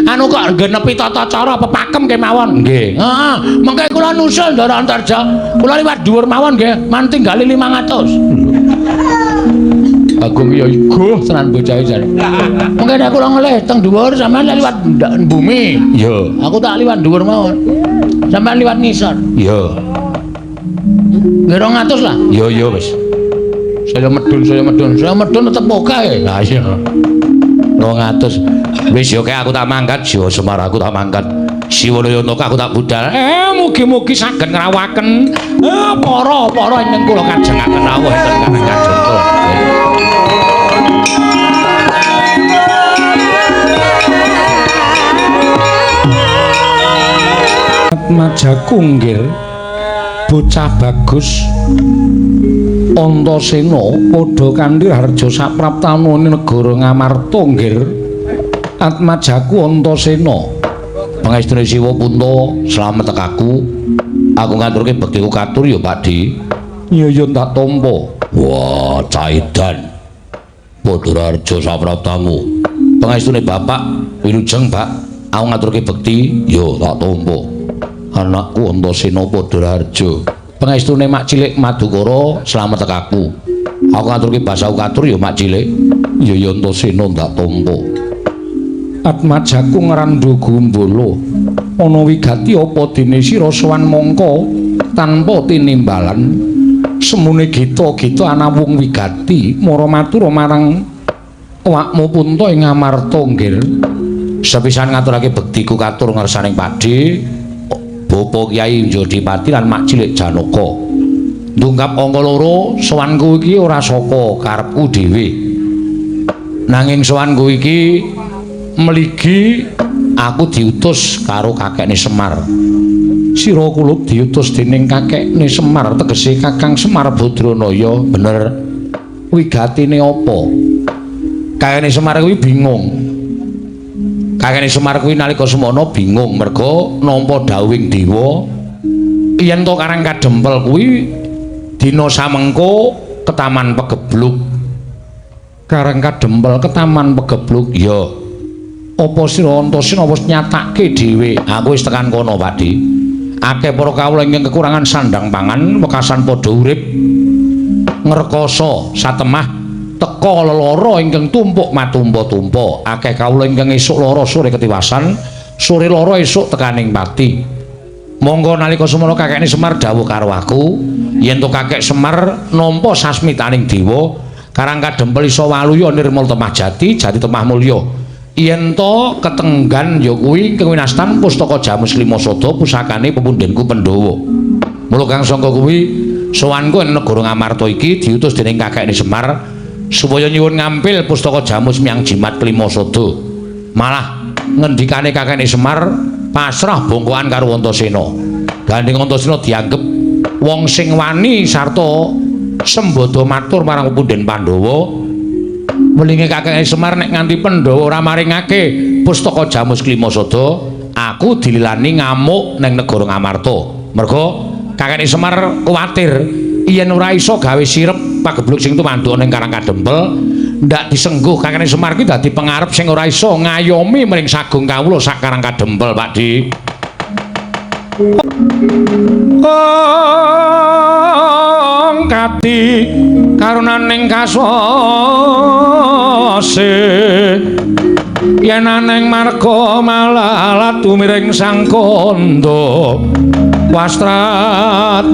Anu kok genepi tata cara pepakem kemawon. Nggih. Heeh, mengke kula nusul Ndara Antarja. Kula liwat dhuwur mawon nggih, man tinggali 500. Agung ya iguh tenan bocah jare. Mengke nek kula ngelih teng dhuwur sampean liwat bumi. Iya. Aku tak liwat dhuwur mawon. Sampean liwat ngisor. Iya. Nggih 200 lah. Iya iya wis. Saya medun, saya medun, saya medun tetep oke. Lah iya. 200. Wis yo aku tak mangkat, Jawa Semar aku tak mangkat. Siwalaya aku tak budal. Mugi-mugi saged ngrawaken para-para ingkang kula kajengaken rawuh ing Karang Kajenta. Atmajaku nggir bocah bagus Antasena padha kanthi harja sapraptanane negara Ngamarta nggir. Atmajaku Antasena pangestune Siwa Punta slamet aku. Aku ngaturke bektiku katur ya Pakdi. Ya ya tak tampa. Wah, caidan. Padha harja sapraptamu. Pangestune Bapak wilujeng Pak. Aku ngaturke bekti ya tak tampa. Anakku Antasena padha harja. Pangestune Mak Cilik Madukara slamet aku. Aku ngaturke basaku katur ya Mak Cilik. Ya ya Antasena tak tampa. Atmajaku ngrandha gumbala. Ana wigati apa dene sira sowan mangka tanpa tinimbalan. Semune gita-gita anawung wigati mara matur marang awakmu Punta ing Ngamarta nggir. Sepisan ngaturake bektiku katur ngersaning Pakde Bapak Kyai Jodipati lan Mak Cilik Janaka. Ndungkap angka loro, sowanku iki ora saka karepku dhewe. Nanging sowanku iki mligi aku diutus karo kakekne Semar. Sira kulup diutus dening kakekne Semar, tegese Kakang Semar Badranaya. Bener. Wigatine apa? Kakekne Semar kuwi bingung. Kakekne Semar kuwi nalika semono bingung merga nampa dawuhing dewa yen to Karang Kadempel kuwi dina samengko ketaman pegebluk. Karang Kadempel ketaman pegebluk ya. Apa sira Antasena wis nyatake dhewe? Aku wis tekan kono, Pakdi. Akeh para kawula ingkang kekurangan sandang pangan, wekasan padha urip ngrekoso satemah teka lelara ingkang tumpuk matumpa-tumpa. Akeh kawula ingkang esuk lara sore ketiwasan, sore lara esuk tekaning pati. Monggo nalika semono kakekne Semar dawuh karo aku, yen to kakek Semar nampa sasmitaning dewa, Karang Kadempel iso waluya nirmal temah jati, jati temah mulya. Yen to ketenggan ya kuwi kewinastan pustaka Jamus Lima Sada pusakane pepundhenku Pandhawa. Mula kang sangka kuwi sowanku ing negara Ngamarta iki diutus dening kakekne Semar supaya nyuwun ngampil pustaka Jamus miyang jimat Klima Sada. Malah ngendikane kakekne Semar pasrah bongkoan karo Antasena. Gandeng Antasena dianggep wong sing wani sarta sembada matur marang pepundhen Pandhawa. Welinge kakeke Semar nek nganti Pandhawa ora maringake pustaka Jamus Klima Sada, aku dililani ngamuk ning negara Ngamarta. Merga kakeke Semar kuwatir yen ora iso gawe sirep pagebluk sing tumanduk ning Karang Kadempel, ndak disengguh kakeke Semar kuwi dadi pengarep sing ora iso ngayomi mring sagung kawula sak Karang Kadempel, Pakdi. Kati karunaning kasose Yen aneng marga malalat tumiring sang kandha Wastratmaja.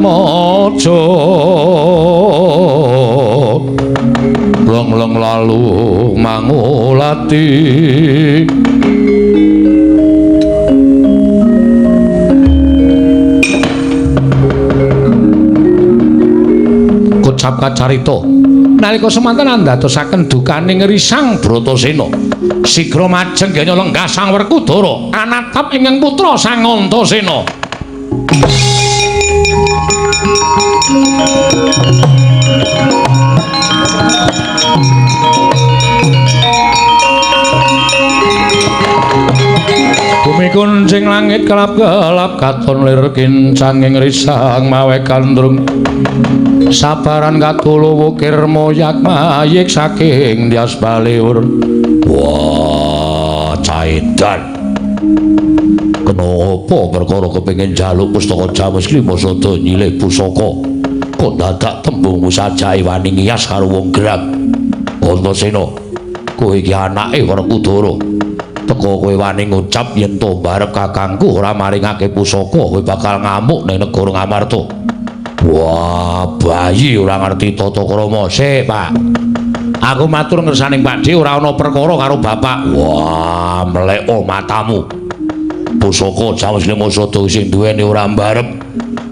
Leng-leng lalu mangulati. Kocap kacarita nalika semanten andadosaken dukaning Risang Bratasena. Sigra majeng genya lenggah Sang Werkudara anatap ingkang putra Sang Antasena. Bumi kuncing langit kelap-kelap katon lir kincanging risang mawe gandrung. Sabaran katulu wukir moyak mayik saking Dias Baliur. Wah, caidan. Kenapa perkara kepengin njaluk pustaka Jamus Klima Sada nyilih pusaka? Kok dadak tembung sajake wani ngiyas karo wong gerang. Antasena, kowe iki anake Werkudara. Teka kowe wani ngucap yen to barep kakangku ora maringake pusaka, kowe bakal ngamuk ning negara Ngamarta. Wah, bayi ora ngerti tata krama. Sik, Pak. Aku matur ngersaning Pakdhe ora ana perkara karo bapak. Wah, mleko matamu. Pusaka Jamus Klima Sada sing duweni ora mbarep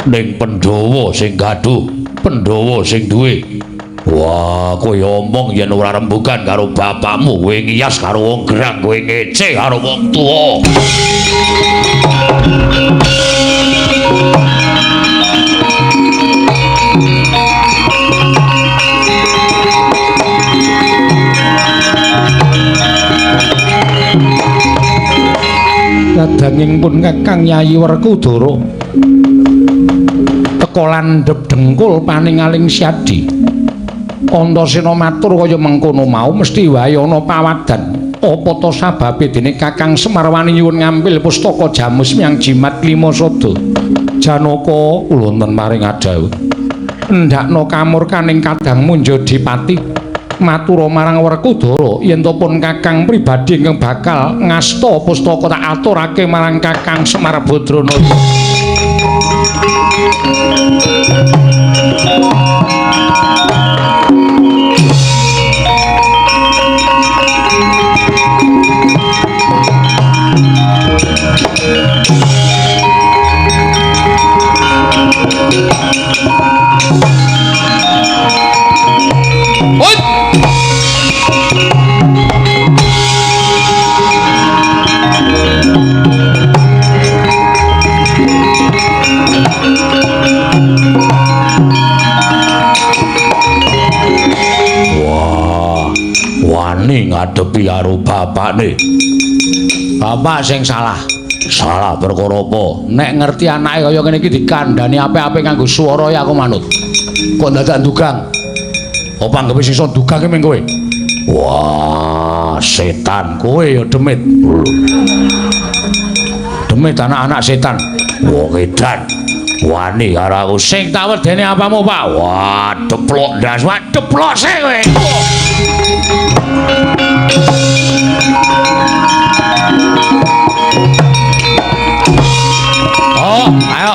ning Pandhawa sing gaduh, Pandhawa sing duwe. Wah, kowe omong yen ora rembugan karo bapakmu, kowe ngiyas karo wong gerang, kowe ngece karo wong tuwa. Kadanging pun Kakang Yayi Werkudara teka landhep dengkul paningaling Syadi. Antasena matur kaya mengkono mau mesti wae ana pawadan. Apa ta sababe dene Kakang Semar wani nyuwun ngampil pustaka Jamus Miang Jimat Klima Sada? Janaka kula wonten maring adhawuh. Endhakna kamurkaning Kadang Munjadipati. Matura marang Werkudara yen to pun Kakang pribadi ingkang bakal ngasta pustaka tak aturake marang Kakang Semar Badranaya. Wani ngadepi karo bapakne. Bapak sing salah. Salah perkara apa? Nek ngerti anake kaya ngene iki dikandhani apik-apik nganggo swara ya aku manut. Kok dadak ndugang? Apa anggepe sing iso ndugang ki ming kowe? Wah, setan kowe ya demit. Demit anak-anak setan. Wong edan. Wani karo aku sing tak wedeni apamu, Pak? Wah, deplok ndas, wah deplok sik kowe. Oh, ayo.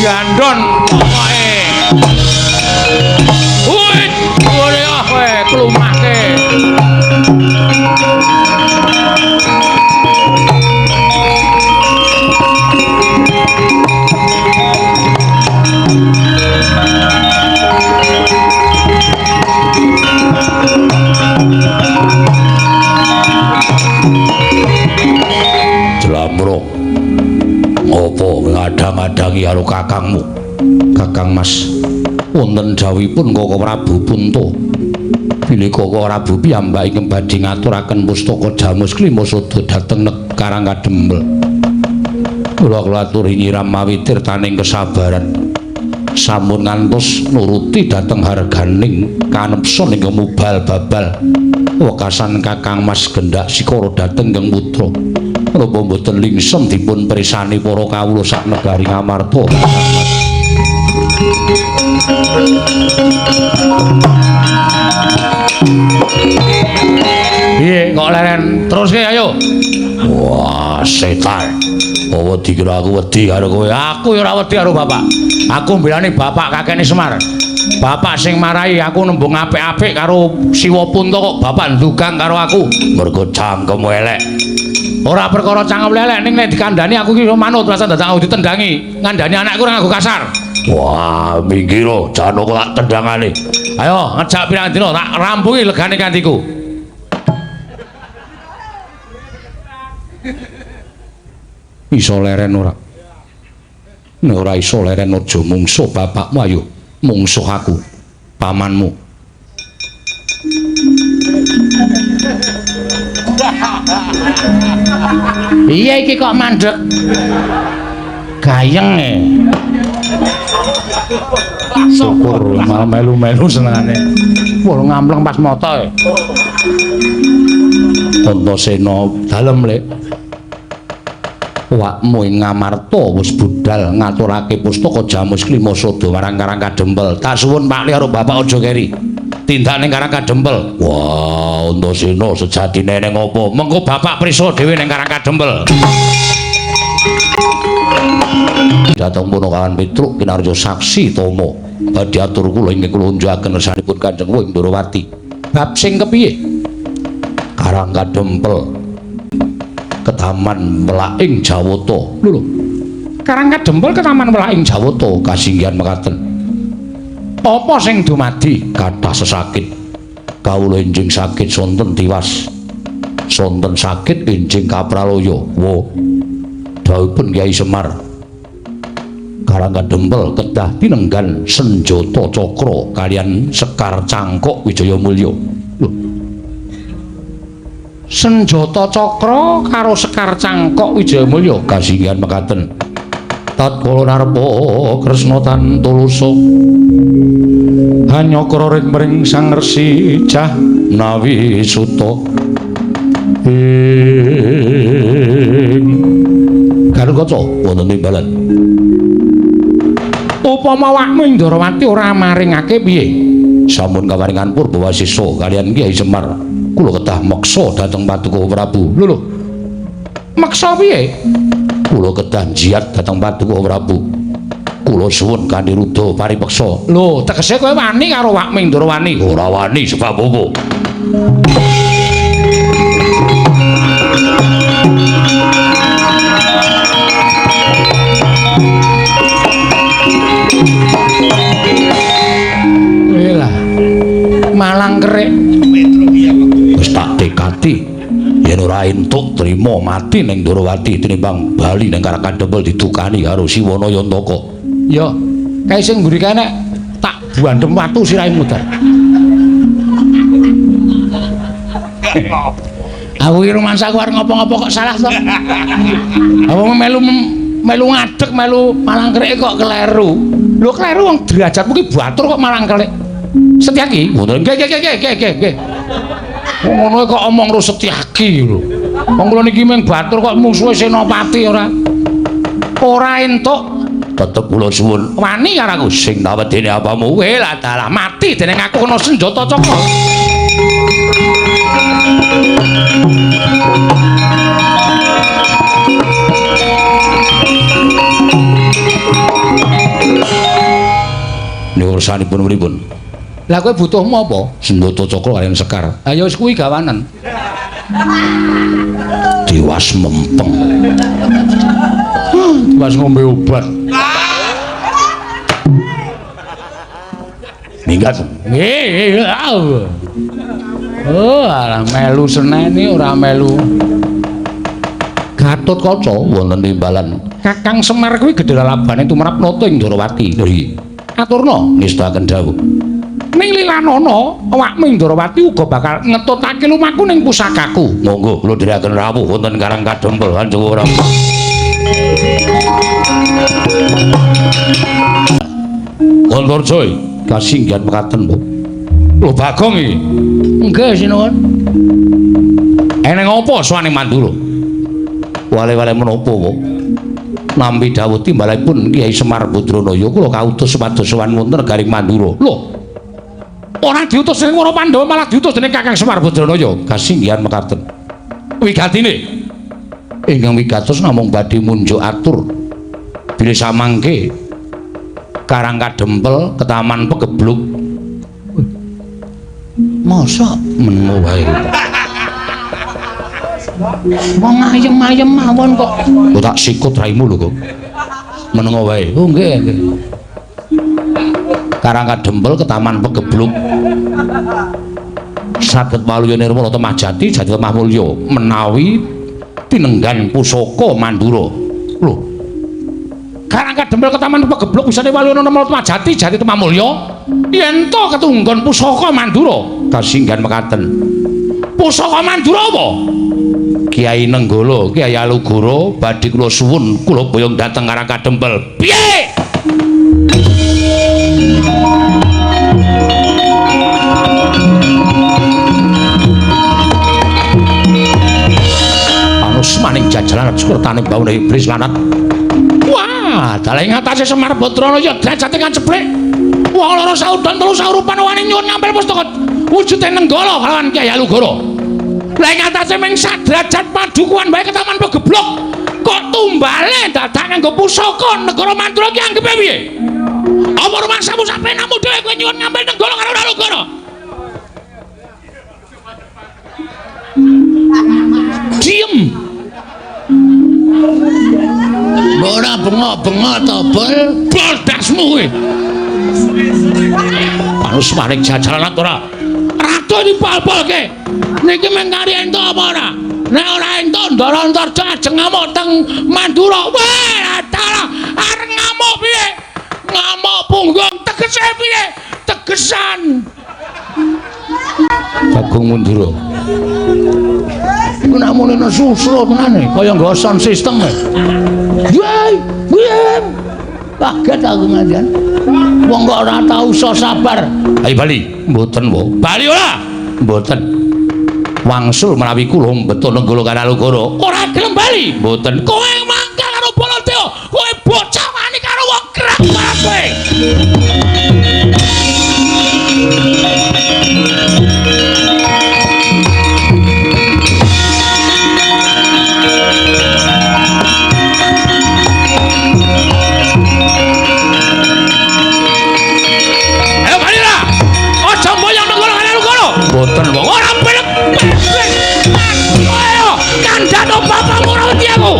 Jandon pokoke. Wih, boleh ah kowe klumake. Jlambrok. Ngopo ngadang-adangi karo kakangmu? Kakang Mas, wonten dawuhipun Koko Prabu Punta. Bilih Koko Prabu piyambak ingkang badhe ngaturaken pustaka Jamus Klima Sada dhateng Karang Kadempel. Kula aturi nyiram mawi tirtaning kesabaran. Sampun ngantos nuruti dhateng harganing kanepson ingkang mubal babal. Wekasan Kakang Mas gendak sikara dhateng ingkang putra. Napa mboten lingsem dipun presani para kawula sak negari Ngamarta? Piye kok kok leren. Teruske ayo. Wah, setan. Apa dikira aku wedi karo kowe? Aku ya ora wedi karo bapak. Aku mbelani bapak kakekne Semar. Bapak sing marahi aku nembung apik-apik karo Siwa Punta kok bapak ndugang karo aku. Mergo cangkemmu elek. Ora perkara cangkem elek ning nek dikandhani aku iki manut rasa dadak aku ditendangi. Ngandhani anakku ora nganggo kasar. Wah, minggir Janaka tak tendangane. Ayo ngejak pirang dina tak rampungi legane kantiku. Iso leren ora? Nek ora iso leren aja mungsuh bapakmu, ayo mungsuh aku, pamanmu. Iya iki kok mandek gayeng e. Syukur malah melu-melu senengane. Wah ngampleng pas moto e. Antasena dalem lek. Wakmu ing Ngamarta wis budal ngaturake pustaka Jamus Klima Sada marang Karang Kadempel. Tak suwun Pak Li karo bapak aja keri. Tindak ning Karang Kadempel. Wah, Antasena sejatine ning apa? Mengko bapak prisa dhewe ning Karang Kadempel. Dhateng Punakawan Petruk kinarya saksi Tama. Badhe atur kula ingkang kula unjukaken ngersanipun Kanjeng Wing Ndorowati. Bab sing kepiye? Karang Kadempel. Ketaman Welaing Jawata. Lho lho. Karang Kadempel ketaman Welaing Jawata kasinggihan mekaten. Apa sing dumadi? Kathah sesakit. Kawula enjing sakit sonten tiwas. Sonten sakit enjing kapralaya. Wo. Dawuhipun Kyai Semar. Karang Kadempel kedah tinenggan senjata cakra kalian Sekar Cangkok Wijayamulya. Lho. Senjata cakra karo Sekar Cangkok Wijayamulya kasinggihan mekaten. Tatkala narpa Kresna tan tulusa hanyakra ring mring Sang Resi Jahnawi Suta ing Garukaca wonten timbalan. Upama wakmu ing Ndorowati ora maringake piye? Sampun kawaringan Purba Wasisa kalian Kyai Semar. Kula kedah meksa dhateng Paduka Prabu. Lho lho. Meksa piye? Kula kedah njiat dhateng Paduka Prabu. Kula suwun kanthi ruda paripeksa. Lho, tegese kowe wani karo wakmu ing Ndorowani? Ora wani sebab apa? Lah, malang kerik. Wis tak tekati yen ora entuk trima mati ning Ndorowati tinimbang bali ning Karang Kadempel didukani karo Siwana Yantaka. Ya, kae sing mburi kae nek tak buandhem watu sirahe muter. Aku iki rumangsaku arep ngopo-ngopo kok salah to. Aku melu melu ngadeg melu malang kerik kok kleru. Lho kleru wong derajatmu ki batur kok malang kerik. Setyaki? Ngoten. Nggih nggih nggih nggih nggih nggih. Wong ngono kok omong ro Setyaki lho. Wong kula niki mung batur kok mungsuhe Senopati ora. Ora entuk tetep kula suwun wani karo aku sing tawedene apamu. Weh lah dalah mati dening aku kena senjata cakra. Niku ursanipun pripun? Lah kowe butuhmu apa? Senjata cakra kaliyan Sekar. Ha ya wis kuwi gawanen. Tiwas mempeng. Tiwas ngombe obat. Minggat. Nggih. Oh, alah melu seneni ora melu. Gatotkaca wonten timbalan. Kakang Semar kuwi gedhe lalabane tumrap nata ing Ndorowati. Lho iki. Aturna ngestakaken dawuh. Ning lilanana awakmu ing Ndorowati uga bakal ngetutake lumaku ning pusakaku. Monggo kula dherekaken rawuh wonten Karang Kadempel Kanjeng Prabu. Antarja kasinggihan mekaten, Bu. Lho Bagong iki. Nggih sinuwun. Eneng apa sowane Mandura? Wale-wale menapa, Bu? Nampi dawuh timbalanipun Kyai Semar Badranaya kula kautus supados sowan wonten negaring Mandura. Lho. Ora diutus dening para Pandhawa malah diutus dening Kakang Semar Badranaya. Kasinggihan mekaten. Wigatine ingkang wigatos namung badhe munjuk atur bilih samangke Karang Kadempel ketaman pegebluk. Mosok menengo wae. Wong ayem-ayem mawon kok. Kok tak sikut raimu lho kok. Menengo wae. Oh nggih, nggih. Karang Kadempel ketaman pegebluk. Saged waluya nirmala temah jati jati temah mulya menawi tinenggan pusaka Mandura. Lho. Karang Kadempel ketaman pegebluk wisane waluya nirmala temah jati jati temah mulya yen to ketunggon pusaka Mandura. Kasinggan mekaten. Pusaka Mandura apa? Kiai Nenggala, Kiai Alugoro badhe kula suwun kula boyong dhateng Karang Kadempel. Piye? Maning jajalan sekertane baune iblis lanat. Wah, dalah ing atase Semar Badrana ya derajate kaceblek. Wong loro saudon telu saurupan wani nyuwun ngampil pustaka wujude Nenggala kalawan Kyai Alugoro. Lah ing atase ming sadrajat padukuhan wae ketaman pegeblok. Kok tumbale dadak nganggo pusaka negara Mandura ki anggepe piye? Apa rumangsamu sapenamu dhewe kowe nyuwun ngampil Nenggala karo Alugoro? Diem. Mbok ora bengok-bengok to, Bol? Bol dasmu kowe. Panus maring jajalan ora. Ratu dipol-polke. Niki mung kari entuk apa ora? Nek ora entuk Ndara Antarja ajeng ngamuk teng Mandura. Wah, dalah arep ngamuk piye? Ngamuk punggung tegese piye? Tegesan. Bagong Mandura. Iku nak muni susro tenane, kaya nggo sound system. Wah, wah. Kaget aku ngantian. Wong kok ora tau iso sabar. Ayo bali. Mboten, wo. Bali ora? Mboten. Wangsul menawi kula mbeto Nenggala karo Alugoro. Ora gelem bali. Mboten. Kowe mangkal karo Baladewa. Kowe bocah wani karo wong krak kowe. Mboten wong ora pelek. Ayo kandhano bapakmu ora wedi aku.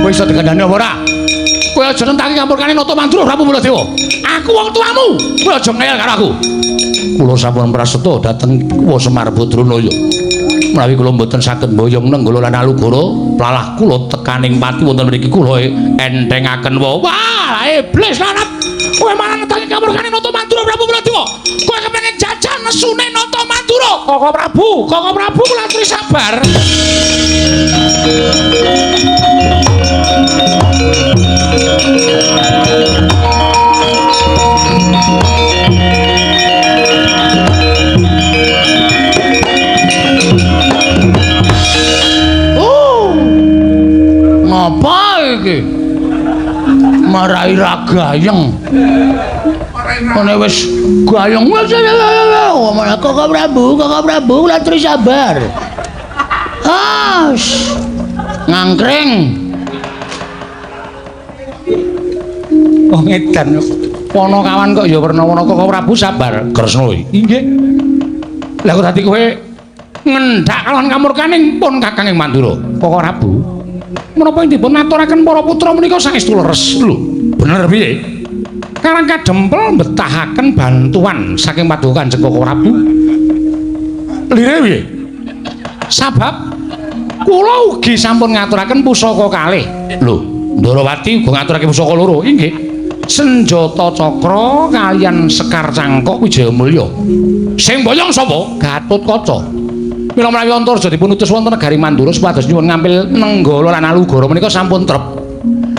Kowe iso dikandhani apa ora? Kowe aja nentang kamurkane Nata Mandura Prabu Baladewa. Aku wong tuamu. Kowe aja ngeyel karo aku. Kula sampun prasetya dhateng Wa Semar Badranaya. Menawi kula mboten saged mboyong Nenggala lan Alugoro, plalah kula tekaning pati wonten mriki kula entengaken wa. Wah, iblis lanat. Kowe malah nentang kamurkane Nata Mandura Prabu Baladewa. Kowe kepengin jajan nesune Nata Mandura. Koko Prabu, Koko Prabu kula aturi sabar. Oh, ngapa iki? Marai ra gayeng. Ngene wis gayeng wis Koko Prabu, Koko Prabu kula aturi sabar. Ah, ngangkring. Wong edan Ponokawan kok ya werna-werna Koko Prabu sabar. Kresna inggih. Lah kok dadi kowe ngendhak kalawan kamurkaning pun Kakang ing Mandura. Koko Prabu, menapa ing dipun aturaken para putra menika saestu leres? Lho, bener piye? Karang Kadempel mbetahaken bantuan saking Paduka Kanjeng Koko Prabu. Lire piye? Sabab kula ugi sampun ngaturaken pusaka kalih. Lho, Ndarawati uga ngaturake pusaka loro. Inggih. Senjata cakra kaliyan Sekar Cangkok Wijayamulya. Sing boyong sapa? Gatotkaca. Mila menawi Antarja dipun utus wonten negari Mandura supados nyuwun ngampil Nenggala lan Alugoro menika sampun trep.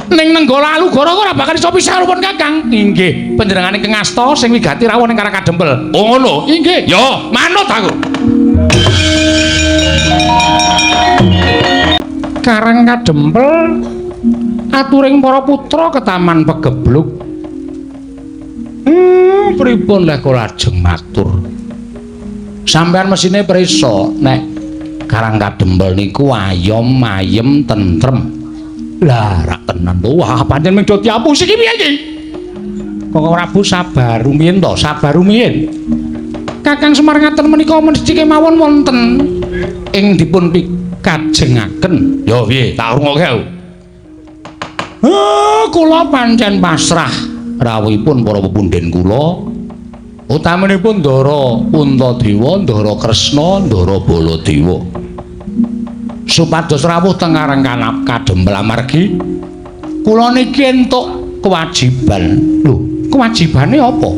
Ning Nenggala Alugoro ora bakal iso pisah pun Kakang. Inggih, panjenengane ingkang ngasta sing wigati rawuh ning Karang Kadempel. Oh ngono. Inggih. Ya, manut aku. Karang Kadempel aturing para putra ketaman pegebluk. Pripun lek kula ajeng matur? Sampeyan mesine prisa nek Karang Kadempel niku ayom ayem tentrem. Lah rak tenan to. Wah, pancen mung do diapusi iki piye iki? Koko Prabu sabar rumiyin to, sabar rumiyin. Kakang Semar ngaten menika mesti kemawon wonten ing dipun pikajengaken. Ya piye, tak rungokke aku. Kula pancen pasrah rawuhipun para pepundhen kula. Utaminipun Ndara Puntadewa, Ndara Kresna, Ndara Baladewa. Supados rawuh teng Karang Kadempel amargi kula niki entuk kewajiban. Lho, kewajibane apa?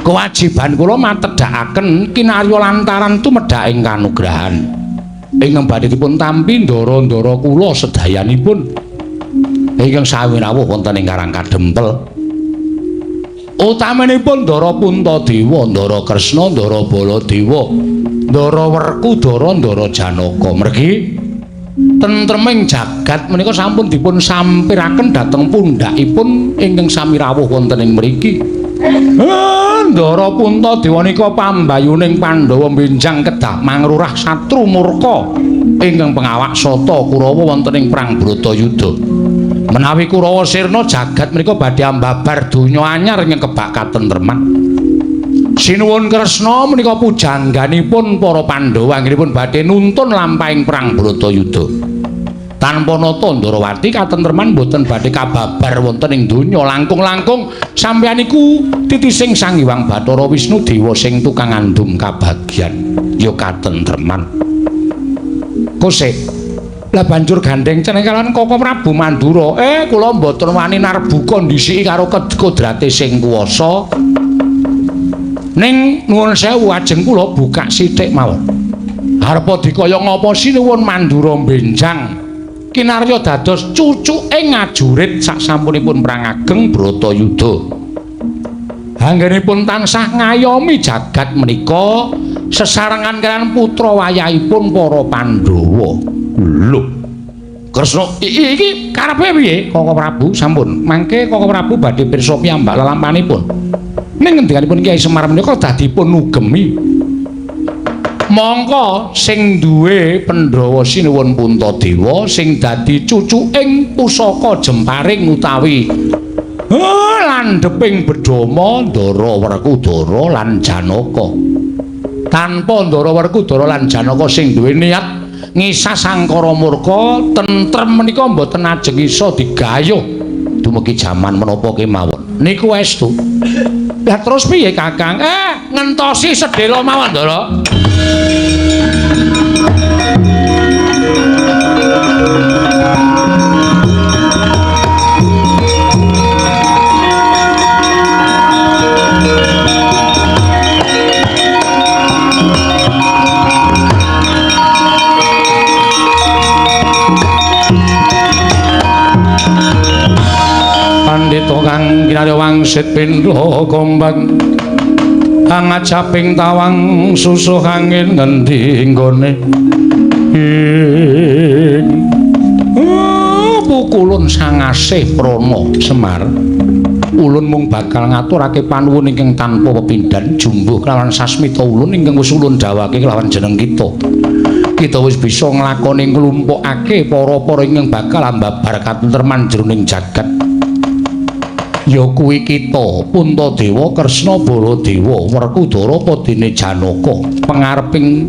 Kewajiban kula matedhakaken kinarya lantaran tumedhaking kanugrahan ingkang badhe dipun tampi ndara-ndara kula sedayanipun ingkang sami rawuh wonten ing Karang Kadempel. Utaminipun Ndara Puntadewa, Ndara Kresna, Ndara Baladewa, Ndara Werkudara, Ndara Janaka. Mergi tentreming jagat menika sampun dipun sampiraken dhateng pundhakipun ingkang sami rawuh wonten ing mriki. Ndara Puntadewa nika pambayuning Pandhawa benjang kedah mangrurah satru murka ingkang pengawak sata Kurawa wonten ing perang Bratayuda. Menawi Kurawa sirna jagat menika badhe ambabar donya anyar ingkang kebak katentreman. Sinuwun Kresna menika pujangganipun para Pandhawa anggenipun badhe nuntun lampahing perang Bratayuda. Tanpa nata Ndarawati katentreman boten badhe kababar wonten ing donya. Langkung-langkung sampeyan iku titising Sang Hyang Bathara Wisnu Dewa sing tukang ngandum kabagyan ya katentreman. Kosek lah banjur gandeng ceneng kalawan Koko Prabu Mandura. Kula mboten wani narbuka ndhisiki karo kodrate sing kuwasa. Ning nuwun sewu ajeng kula buka sithik mawon. Arepa dikaya ngapa sinuwun Mandura benjang kinarya dados cucuke ngajurit sasampunipun perang ageng Bratayuda. Anggenipun tansah ngayomi jagat menika sesarengan kaliyan putra wayahipun para Pandhawa. Lho, Kresna iki karepe piye? Koko Prabu sampun. Mangke Koko Prabu badhe pirsa piyambak lelampanipun. Ning ngendikanipun Kyai Semar menika dadipun ugemi. Mongko sing duwe Pandhawa sinuwun Puntadewa sing dadi cucuking pusaka jemparing utawi landheping bedhama Ndara Werkudara lan Janaka. Tanpa Ndara Werkudara lan Janaka sing duwe niat ngisas angkara murka tentrem menika mboten ajeng iso digayuh dumugi jaman menapa kemawon. Niku estu. Lah terus piye Kakang? Ngentosi sedhela mawon Ndara. Pandhita kang kinarya wangsit pindha gombang angajaping tawang susuh angin ngendi nggone ing pukulun sangasih prana Semar. Ulun mung bakal ngaturake panuwun ingkang tanpa pepindhan jumbuh kelawan sasmita ulun ingkang wis ulun dawake kelawan jeneng kita. Kita wis bisa nglakoni nglumpukake para-para ingkang bakal ambabar katentreman jroning jagat. Ya kuwi kita Puntadewa, Kresna, Baladewa, Werkudara padene Janaka, pangareping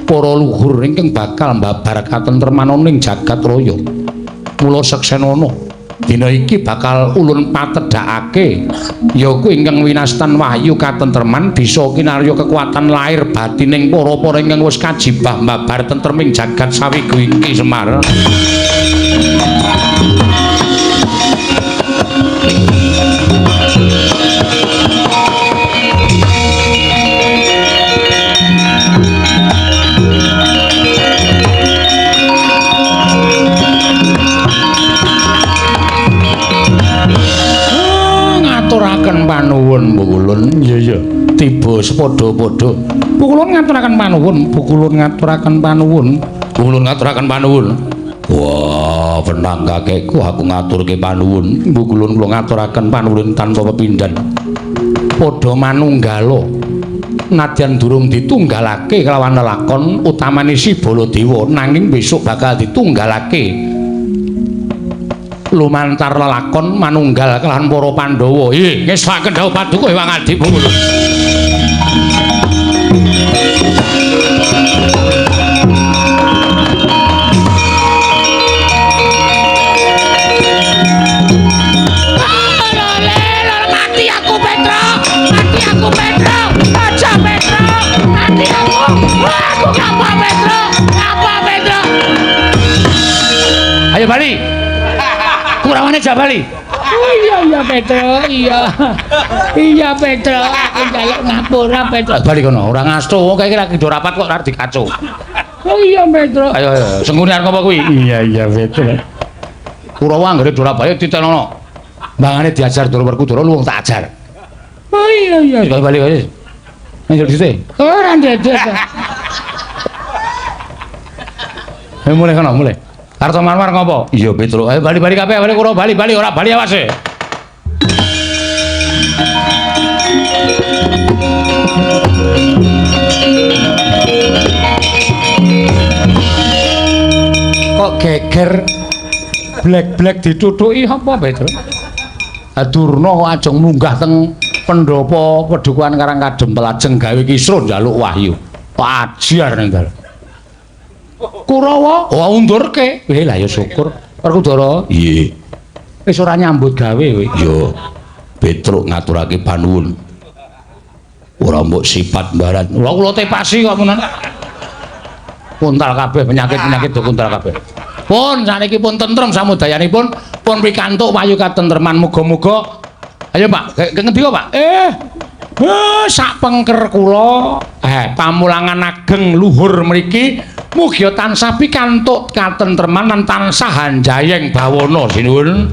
para luhur ingkang bakal mbabar katentreman ning jagat raya. Mula seksenana dina iki bakal ulun patedhakake ya kuwi ingkang winastan wahyu katentreman bisa kinarya kekuatan lahir batining para-para ingkang wis kajibah mbabar tentreming jagat sawigu iki Semar. Ngaturaken panuwun Mbok Ulun. Iya iya. Tiba sepadha-padha. Pukulun ngaturaken panuwun, pukulun ngaturaken panuwun, pukulun ngaturaken panuwun. Wah, wenang kakekku aku ngaturke panuwun. Pukulun kula ngaturaken panuwun tanpa pepindhan. Padha manunggala. Nadyan durung ditunggalake kelawan lelakon utamane si Baladewa, nanging besok bakal ditunggalake lumantar lelakon manunggal kelawan para Pandhawa. Nggih, ngestokaken dawuh paduka Hyang Adi Pukulun. Mati aku Petro, mati aku Petro, aja Petro, mati aku, aku ngapa Petro, ngapa Petro? Ayo bali, Kurawane aja bali. Oh iya iya Petro, iya, iya Petro, aku njaluk ngapura Petro. Bali kono, ora ngasto, wong kae lagi do rapat kok ora dikaco. Oh iya Petro, ayo ayo, senggune arep apa kuwi? Iya iya Petro. Kurawa anggere do rapat ditenono. Bangane diajar Ndara Werkudara luwung tak ajar. Oh iya iya, bali bali. Njuk dite. Ora ndedek. Ayo mulai kono, mulai. Kartomarmar ngopo? Iya Petro. Ayo bali-bali kabeh, bali Kurawa bali-bali ora bali awas e. Kok geger blek-blek ditutuki apa Petro? Durna kok ajeng munggah teng pendhapa Padukuhan Karangkadem lajeng gawe kisruh njaluk wahyu. Ajar ning dalem. Kurawa, oh undurke. Lah ya syukur. Werkudara, Nggih. Wis ora nyambut gawe kowe. Yo Petruk ngaturake panuwun. Ora mbok sifat barat. Lha kula tepasi kok menan. Kuntal kabeh penyakit-penyakit do kuntal kabeh. Pun saniki pun tentrem samudayanipun, pun pikantuk wahyu katentreman muga-muga. Ayo Pak, ngendi kok Pak? Sak pengker kula, pamulangan ageng luhur mriki mugi tansah pikantuk katentreman lan tansah hanjayeng bawana sinuwun.